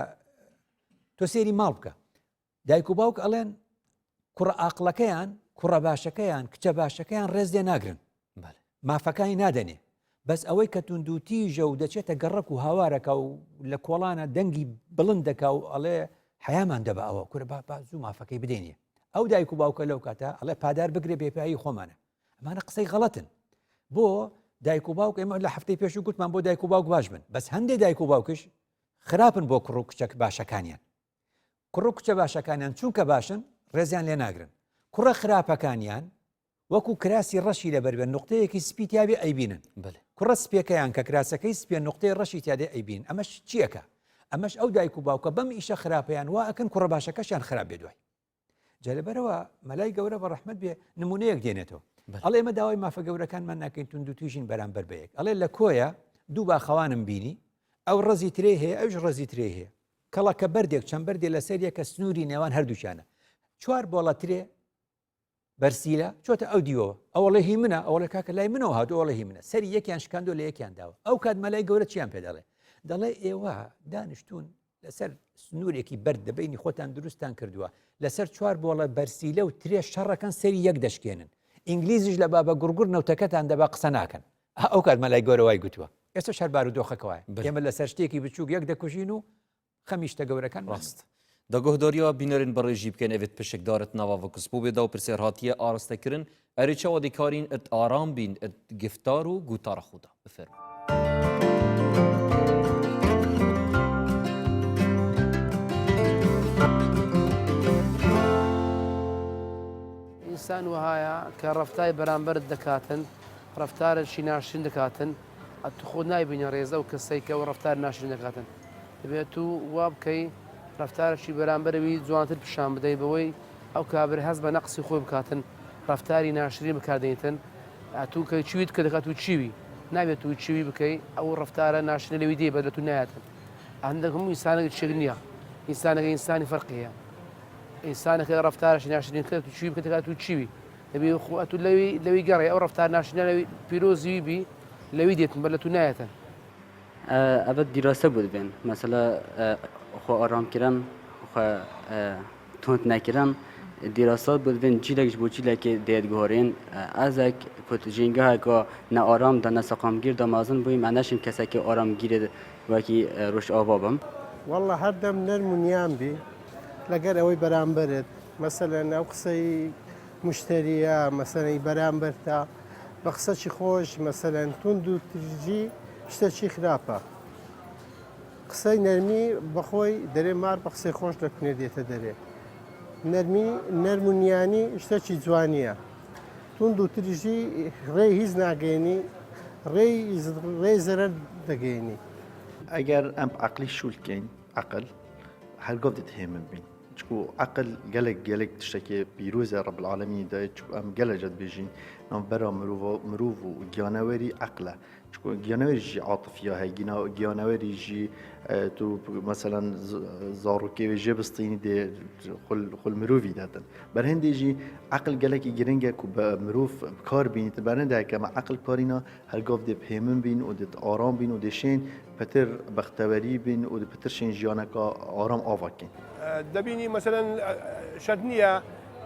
تۆ سێری ماڵ بکە دایک و باوک ئەڵێن کوڕە ئاقڵەکەیان کوڕە باشەکەیان کچە باشەکەیان ڕێز لێ ناگرن مافەکانی نادەنێ بەس ئەوەی کە توندوتیژە و دەچێتە گەڕەک و هاوارەکە و لە کۆڵانە دەنگی بڵند دەکا و ئەڵێ حەیامان دەبە ئەوە کورە با با زوو مافەکەی بدەینێ ئەو دایک و باوکە لەو کاتە ئەڵێ پادار بگرێ بێپایی خۆمانە ئەمانە قسەی غەڵەتن بۆ دایک و باوک ئێمە لە هەفتەی پێش و گوتمان بۆ دایک و باوک باش بن بەس هەندێک دایک و باوکش خراپن بۆ کوڕ و کچەک باشەکانیان کوڕ و کچە باشەکانیان چونکە باشن ڕێزیان لێ ناگرن کوڕە خراپەکانیان وەکو کراسی ڕەشی لەبەر بێ نوقتەیەکی سپی تیابێ ئەیبینن. بەلێ. کوڕە سپیەکەیان کە کراسەکەی سپیە نوقتەی ڕەشی تیادێ ئەیبین ئەمەش چیەکە؟ ئەمەش ئەو دایک و باوکە بەم ئیشە خراپەیان وا ئەکەن کوڕە باشەکەشیان خراپ بێ دوای. جا لەبەرئەوە مەلای گەورە بە ڕەحمەت بێ نمونەیەک دێنێتەوە ئەڵێ ئێمە داوای مافە گەورەکانمان ناکەین توندوتیژین بەرامبەر بە یەک ئەڵێ لە کۆیە دوو باخەوانم بینی ئەو ڕەزی ترێ هەیە ئەوش ڕەزی ترێ هەیە کەڵەکە بەردێک چەند بەردێ لەسەر یەکە سنووری نێوان هەردووکیانە چوار بۆڵە ترێ بەرسیلە چۆتە ئەو دیوەوە ئەوەڵێ هی منە ئەوەڵێ کاکە لای منەوە هاتوو ئەوەڵێ هی منە سەری یەکیان شکاندو لە یەکیان داوە ئەو کات مەلای گەورە چیان پێ دەڵێ دەڵێ ئێوە دانیشتون لەسەر سنوورێکی بەرد دەبینی خۆتان دروستان کردووە لەسەر چوار بۆڵە بەرسیلە و ترێ شەڕەکەن سەری یەک دەشکێنن ئینگلیزیش لە بابە گوڕگوڕ نەوتەکەتان دەبا قسە ناکەن ئەو کات مەلای گەورە وای گوتووە ئێستا شەر بارودۆخەکە وایە ئێمە لەسەر شتێکی بچووک یەک دەکوژین و خەمی شتە گەورەکان ڕاست. دە گۆهداریا بینەرên بەڕێژی بکەن ئەڤێت پشکدارت ناوا ڤکسپوبێ دا و پرسیار هاتیە ئاراستە کرن ئەرێ چاوا دێ کارین ات ئارام بین ات گفتار و گوتارە خو دا بفەرموو. ئینسان وەهایە کە ڕەفتای بەرامبەرت دەکاتن ڕەفتارێکی ناشرین دەکاتن ئەتو خۆت نایبینی ڕێز ئەو کەسەی کە ئەو ڕەفتار ناشرین دەکاتن دەبێت تو وا بکەی ڕەفتارێکی بەرامبەرەوی جوانتر پیشان بدەی بەوەی ئەو کابرا هەست بە نەقسی خۆی بکاتن ڕەفتاری ناشرین بکاردێنیتن. ئەتوو کە چویت کە دەکات و چیوی نابێت و چوی بکەی ئەو ڕفتارە ناشرینە لەوی دێ بە لە تو نایەتن هەندێک هەموو ئینسانێک چێک نییە ئینسانەکە ئینسانی فەرقی هەیە ئینسانەکە ڕفتارەشی ناشرین کرد و چوی بکە دەکات و چیوی دەبی خۆ ئەتوو لەوی لەوی گەڕێ ئەو ڕفتار ناشرینە لەوی پیرۆزی بی لەوی دێتن بە لە تو نایەتن. ئەڤە دیراسە بوود بێن مەسەلە خۆ ئارام کرن خۆ توند نەکرن دیراسات بوود بێن جیلێک بۆ جیلێکی دێت گۆرین ئەزێک کوت ژینگەهێکا نەئارام دا نەسەقامگیر دا مەزن بوویم ئەنەشیم کەسێکی ئارامگیر وەکی ڕۆژئاوا بم. وەڵڵا هەردەم نەرم و نیان بی لەگەر ئەوەی بەرامبەرت مەسەلەن ئەو قسەی مشتەریە مەسەلەن ئی بەرامبەرتە بە قسەکی خۆش مەسەلەن توند و ترجی شتەکی خراپە قسەی نەرمی بەخۆی دەرێ مار بە قسەی خۆش لە کونێ دێتە دەرێ نەرمی نەرم و نیانی شتەکی جوانیە توند و ترژی ڕێی هیچ ناگەێنی ڕێی ڕێی زەرەر دەگەێنی. ئەگەر ئەم عەقلی شول کەین عەقل هەرگۆڤ دێت هێمن بین چکو عەقل گەلێک گەلێک تشتێکی پیرۆزە رب العالمین دایە چکو ئەم گەلە جد بێژین ناوبەرا مرۆڤ مرۆڤ و گیانەوەری عەقلە چکو گیانەوەری ژی عاتفیا هەیە گیانەوەری ژی تو مەسەلەن زاڕوکێ ژێ بستینی دێ خول مرۆڤی دەتن بەر هەندێ ژی عەقل گەلێکی گرنگە کو بە مرۆڤ کار بینیت بەرەندە کەمە عەقل کارینا هەرگاڤ دێ هێمن بین و دێت ئارام بین و دێشێن پتر بەختەوەری بین و پتر شێن ژیانەکە ئارام ئاڤا کەین. دەبینی مەسەلەن شەرت نییە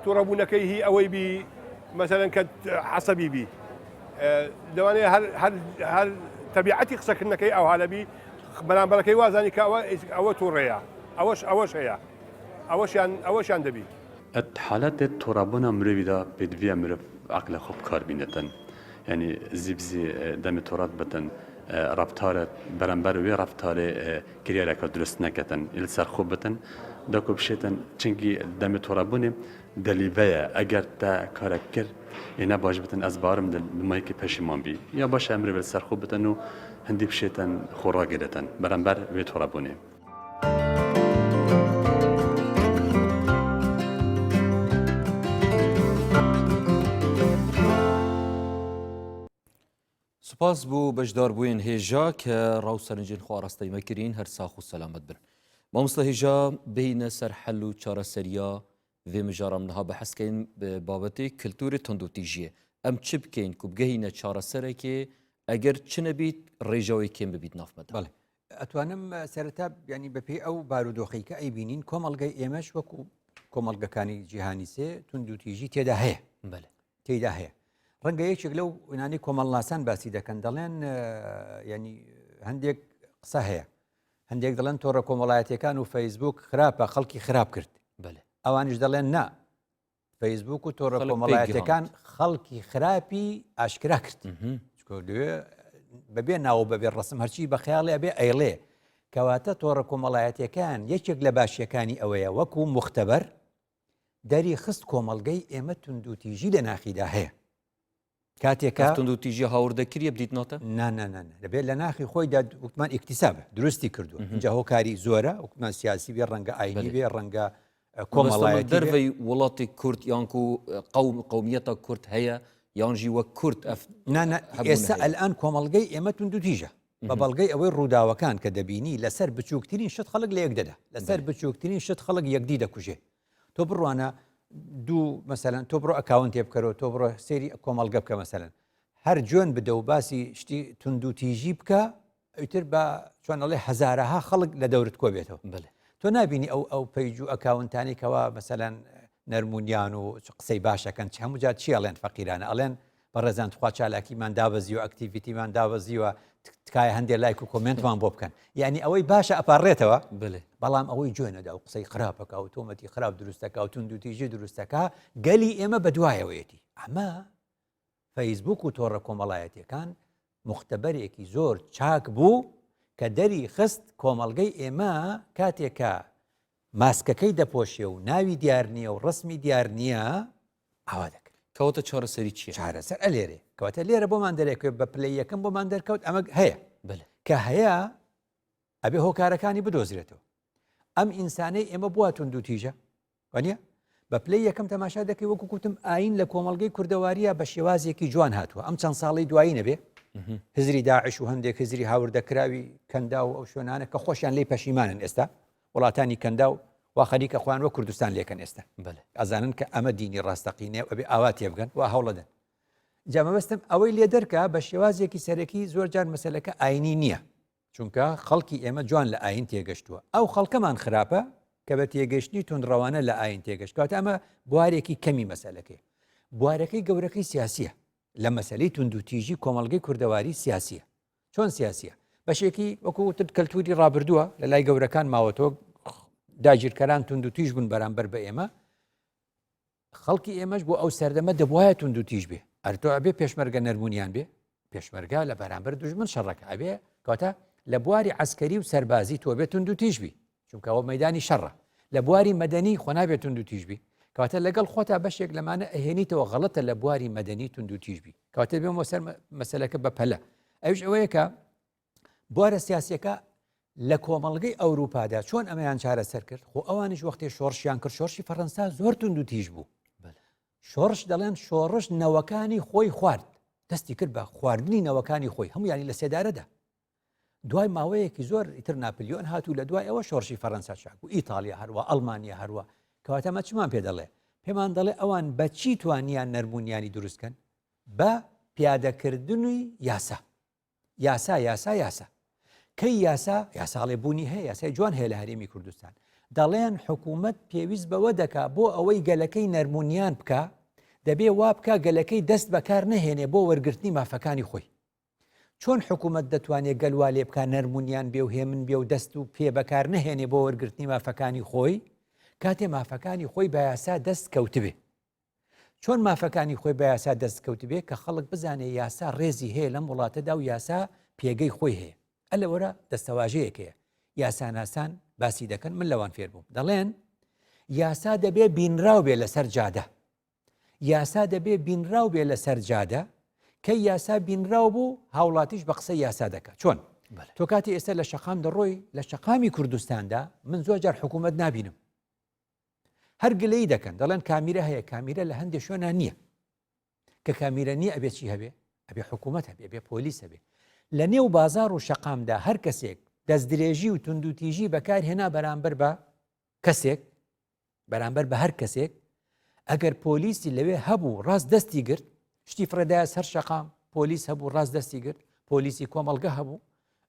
توڕەبوونەکەی هی ئەوەی بی مەسەلەن کە عەسەبی بی لەوانەیە هەر هەر هەر تەبیعەتی قسەکردنەکەی ئەوها لەبی بەرامبەرەکەی وازانی کە ئەوە ئەوە توڕەیە ئەوەش ئەوەش هەیە ئەوەشیان ئەوەشیان دەبی. ئەت حالەتێ توڕەبوونا مرۆڤیدا پێدڤیە مرۆڤ عەقلە خۆ بکار بینێتن یانی زیبزی دەمێ توڕەت بتن ڕەفتارت بەرامبەر وێ ڕەفتارێ کریارەکە دروست نەکەتن یل سەر خۆ بتن داکو بشێتن چنگی دەمێ توڕەبوونێ دەلیڤەیە ئەگەر تە کارەک کرد ێ نە باش بتن ئەز بارم دل دمایکی پەشیمان بی یا باشە مرۆڤ سەر خۆ بتن و هەندی بشێتن خۆ ڕاگرتن بەرامبەر وێ توڕەبوونێ. سوپاس بۆ بەشداربووین هێژا کە ڕاو سەرنجین خۆ ئاراستەی مە کرین هەر ساخ و سەلامەت بن. مامۆستا هێژا بێینە سەر حەل و چارەسەریا ڤێ مژارا نها بەحس کەین بابەتێ کلتوری توندوتیژیێ ئەم چ بکەین کو بگەهینە چارەسەرەکێ ئەگەر چ نەبیت ڕێژەوەی کێم ببیت ناف مەدا. بەڵێ ئەتوانم سەرەتا ینی بەپێی ئەو بارودۆخی کە ئەیبینین کۆمەڵگەی ئێمەش وەکو کۆمەڵگەکانی جیهانی سێ توندوتیژی تێدا هەیە بەڵێ تێدا هەیە ڕەنگە یەکێک لەو نانی کۆمەڵناسان باسی دەکەن دەڵێن ینی هەندێک قسە هەیە هەندێک دەڵێن تۆڕە کۆمەڵایەتەکان و فەیسبوک خراپە خەڵکی خراپ کرد بەێ ئەوانیش دەڵێن نا فەیسبوک و تۆڕە کۆمەڵایەتەکان خەڵکی خراپی ئاشکرا کرد لێ بەبێ ناوە بەبێ ڕسم هەرچی بە خیاڵی ئەبێ ئەیڵێ کەواتە تۆڕە کۆمەڵایەتەکان یەکێک لە باشیەکانی ئەوەیە وەکو مختبەر دەری خست کۆمەڵگەی ئێمە توندوتیژی لە ناخیدا هەیە کاتێکە توندوتیژی هاوردەکریە بدیت نۆتە نا نا نا دەبێت لە ناخی خۆیدا وتمان ئیکتیسابە درستی کردووە اینجا هۆکاری زۆرە وتمان سیاسی بێ ڕەنگە ئاینی بێ ڕەنگە کۆمەڵایەتی دەرەوەی وڵاتی کورد یانکو قەوم قومیەتە کورد هەیە یانژی وەک کورد ئەف نا ئێستا ئەلان کۆمەڵگەی ئێمە توندوتیژە بە بەڵگەی ئەوەی ڕووداوەکان کە دەبینی لەسەر بچووکترین شت خەڵک لە یەک دەدا لەسەر بچووکترین شت خەڵک یەکدی دەکوژێ تۆ بڕوانە دوو مەسەلەن تۆ بڕۆ ئەکاونت تێ بکەرەوە تۆ بڕۆ سێری کۆمەڵگە بکە مەسەلەن هەر جوێن بدە و باسی شتی توندوتیژی بکە ئیتر بە چۆن ئەڵێ هەزارەها خەڵک لە دەورت کۆ بێتەوە بەێ تۆ نبینی ئەو ئەو page و account انی کەوا مەسەلەن نەرمونیان و قسەی باشەکەن چ هەموو جار چی ئەڵێن فەقیرانە ئەڵێن بەڕێزان تخوا چالاکیمان دابەزیوە activity مان دابەزیوە تکایە هەندێک لایک و comment مان بۆ بکەن یعنی ئەوەی باشە ئەپارڕێتەوە بلێ بەڵام ئەوەی جوێنەدا و قسەی خراپەکە و تۆمەتی خراپ دروستەکە و توندوتیژی دروستەکە گەلی ئێمە بەدوایەوەیەتی ئەمە فەیسبوک و تۆڕە کۆمەڵایەتیەکان مختبەرێکی زۆر چاک بوو کە دەری خست کۆمەڵگەی ئێمە کاتێکە ماسکەکەی دەپۆشێ و ناوی دیار نییە و ڕسمی دیار نییە ئاوا دەکرێت. کەواتە چارەسەری چییە؟ چارەسەر ئەلێرێ کەواتە لێرە بۆمان دەرەکەوێت بە پلەی یەکەم بۆمان دەرکەوت ئەمە هەیە بەلێ. کە هەیە ئەبێ هۆکارەکانی بدۆزرێتەوە ئەم ئینسانەی ئێمە بووە توندوتیژە وانە؟ بە پلەی یەکەم تەماشا دەکەی وەکو کوتم ئاین لە کۆمەڵگەی کوردەواریە بە شێوازێکی جوان هاتووە ئەم چەند ساڵی دوایی نەبێ هزری داعش و هەندێک هزری هاوردەکراوی کەندا و ئەو شوێنانە کە خۆشیان لی پەشیمانن ئێستا وڵاتانی کەندا و وا خەریکە خۆیان وە کوردستان لێکەن ئێستا ئەزانن کە ئەمە دینی ڕاستەقینەیە ئەبێ ئاوا تێبگەن و هەوڵەدەن جا مەبەستم ئەوەی لێ دەرکە بە شێوازێکی سەرەکی زۆر جار مەسلەکە ئاینی نییە چونکە خەڵکی ئێمە جوان لە ئاین تێگەشتووە ئەو خەڵکەمان خراپە کە بە تێگەشتنی توندڕەوانە لە ئاین تێگەشت کەواتە ئەمە بوارێکی کەمی مەسەلەکەی بوارەکەی گەورەکەی سیاسیە لە مەسلەی توندوتیژی کۆمەڵگەی کوردەواری سیاسیە چۆن سیاسیە بەشێکی وەکو وتت کەلتوری ڕابردووە لە لای گەورەکان ماوەتەوە داگیرکەران توندوتیژ بوون بەرامبەر بە ئێمە خەڵکی ئێمەش بۆ ئەو سەردەمە دەبواە توندوتیژ بێ ئەرتۆ ئەبێ پێشمەرگە نەرمونیان بێ پێشمەرگە لە بەرامبەر دوژمن شەڕەکە ئەبێ کەواتە لە بواری عسکەری و سەربازی تۆ بێت توندوتیژ بی چونکە ئەوە مەدانی شەڕە لە بواری مەدەنی خۆ نابێت توندوتیژ بی کەواتە لەگەڵ خۆتا بەشێک لەمانە ئەهێنیتەوە غەڵەتە لە بواری مەدەنی توندوتیژ بی کەواتە بێمەوە سەر مەسەلەکە بە پەلە ئەوش ئەوەیە کە بوارە سیاسیەکە لە کۆمەڵگەی ئەوروپادا چۆن ئەمەیان چارەسەر کرد خۆ ئەوانیش وەختێ شۆڕشیان کرد شۆڕشی فەڕەنسا زۆر تونند و تیژ بوو شۆڕش دەڵێن شۆڕش نەوەکانی خۆی خوارد دەستی کرد بە خواردنی نەوەکانی خۆی هەمویانی لە سێدارەدا دوای ماوەیەکی زۆر ئیتر ناپلیۆن هات و لە دوای ئەوە شۆڕشی فەڕەنسا چاک و ئیتالیا هەروە ئەڵمانیا هەروە کەواتە ئەمە چمان پێ دەڵێ پێمان دەڵێ ئەوان بەچی توانیان نەرمونیانی دروستکەن بە پیادەکردنی یاسا یاسا یاسا یاسا کەی یاسا یاساڵێ بوونی هەیە یاسای جوان هەیە لە هەرێمی کوردستان دەڵێن حکوومەت پێویست بەوە دەکا بۆ ئەوەی گەلەکەی نەرمونیان بکە دەبێ وا بکە گەلەکەی دەست بەکار نەهێنێ بۆ وەرگرتنی مافەکانی خۆی چۆن حکوومەت دەتوانێت گەل وا لێ بکا نەرمونیان بێ و هێمن بێ و دەست و پێ بەکار نەهێنێ بۆ وەرگرتنی مافەکانی خۆی کاتێ مافەکانی خۆی بە یاسا دەست کەوتبێ چۆن مافەکانی خۆی بە یاسا دەست کەوتبێ کە خەڵک بزانێ یاسا ڕێزی هەیە لەم وڵاتەدا و یاسا پێگەی خۆی هەیە ئەلەوەرە دەستەواژەیەک هەیە یاساناسان باسی دەکەن من لەوان فێر بووم دەڵێن یاسا دەبێ بینراو بێ لەسەر جادە یاسا دەبێ بینراو بێ لەسەر جادە کە یاسا بینراو بوو هاوڵاتیش بە قسەی یاسا دەکات چۆن تۆ کاتی ئێستا لە شەقام دەڕۆی لە شەقامی کوردستاندا من زۆر جار حکوومەت نابینم هەر گلەی دەکەن دەڵێن کامیرە هەیە کامیرە لە هەندێک شوێنە نییە کە کامیرە نییە ئەبێ چی هەبێ ئەبێ حکوومەت هەبێ بێ پۆلیس هەبێ لە نێو بازار و شەقامدا هەر کەسێک دەستدرێژی و توندوتیژی بەکارهێنا بەرامبەر بە کەسێک بەرامبەر بە هەر کەسێک ئەگەر پۆلیسی لەوێ هەبوو ڕاست دەستی گرت شتی فڕێدایە سەر شەقام پۆلیس هەبوو ڕاست دەستی گرت پۆلیسی کۆمەڵگە هەبوو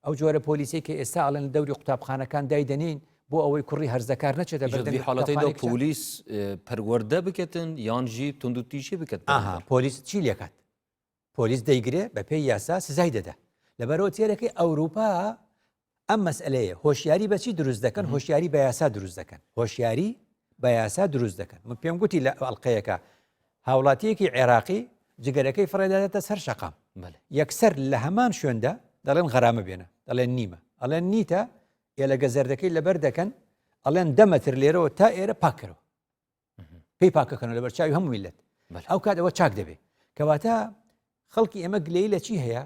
ئەو جۆرە پۆلیسی کە ئێستا ئەڵێن لە دەوری قوتابخانەکان دایدەنین بۆ ئەوەی کوڕی هەرزەکار نەچێتە بەردەمی حاڵەتەیدا پۆلیس پەروەردە بکەتن یان ژی توندوتیژی بکەت پۆلیس چی لێکات پۆلیس دەیگرێ بە پێی یاسا سزای دەدا لەبەرەوە تێرەکەی ئەوروپا ئەم مەسئلەیە هۆشیاری بەچی دروست دەکەن هۆشیاری بە یاسا دروست دەکەن هۆشیاری بە یاسا دروست دەکەن من پێم گوتی لە ئەڵلقەیەەکە هاوڵاتیەکی عێراقی جگەرەکەی فڕێدادێتە سەر شەقام یەکسەر لە هەمان شوێندا دەڵێن غەرامە بێنە دەڵێن نیمە ئەڵێن نیتە ئێلەگە زەردەکەی لەبەر دەکەن ئەڵێن دەمەتر لێرەوە تا ئێرە پاکەرەوە پێی پاکەکەنەوە لەبەر چاوی هەموو میلەت ئەو کات ئەوە چاک دەبێ کەواتە خەڵکی ئێمە گلەی لە چی هەیە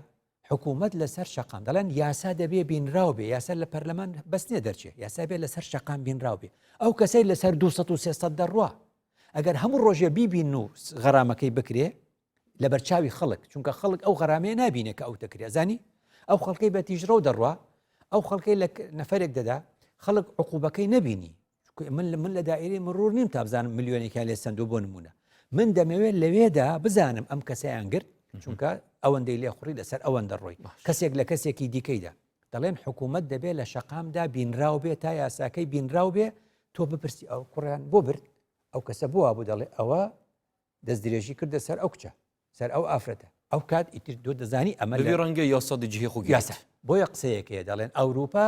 حکوومەت لەسەر شەقام دەڵێن یاسا دەبێ بینراو بێ یاسا لە پەرلەمان بەس نییە دەرچێ یاسا بێ لەسەر شەقام بینراو بێ ئەو کەسەی لەسەر 200 و 300 دەڕوا ئەگەر هەموو ڕۆژێ بیبین و غەرامەکەی بکرێ لەبەر چاوی خەڵک چونکە خەڵک ئەو غەرامەیە نابینێ کە ئەو دەکرێ زانی ئەو خەڵکەی بە تیژڕەو دەڕوا ئەو خەڵکەی لە نەفرێک دەدا خەڵک عقوبەکەی نەبینی من لە من لە دائیرەی مڕور نیم تا بزانم ملیۆنێکیان لێ سندوو بۆ نمونە من دەمەوێت لەوێدا بزانم ئەم کەسیان گرت چونکە ئەوەندەی لێخوڕی لەسەر ئەوەندە ڕۆی کەسێک لە کەسێکی دیکەیدا دەڵێن حکوومەت دەبێت لە شەقامدا بینراو بێت تا یاساکەی بینراو بێ تۆ بپرسی ئەو کوڕیان بۆ برد ئەو کەسە بووە بوو دەڵێ ئەوە دەستدرێژی کردە سەر ئەو کچە سەر ئەو ئافرەتە ئەو کات ئیتر تۆ دەزانی ئەمە لە ڕەنگە یاسا دژی خۆ یاسا بۆیە قسەیەک هەیە دەڵێن ئەوروپا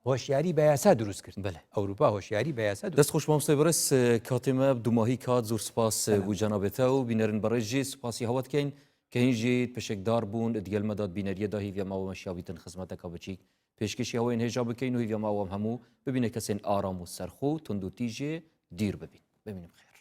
هۆشیاری بە یاسا دروست کرد بەێ ئەوروپا هۆشیاری بە یاسا دەست خۆش مامۆستای بەڕێز کاتێمە دوماهی کات زۆر سپاس بۆ جەنابێتە و بینەرن بەڕێز ژی سپاسی هەوە دکەین کە هین ژی پشکدار بوون دگەل مەداد بینەریەدا هیڤیا ماوە مەشیاویتن خزمەتەکە بچیک پێشکەشی هەوەین هێژا بکەین و هیڤیا ماوەم هەموو ببینە کەسێن ئارام و سەرخۆ و توندوتیژێ دیر ببین ببینم خێر.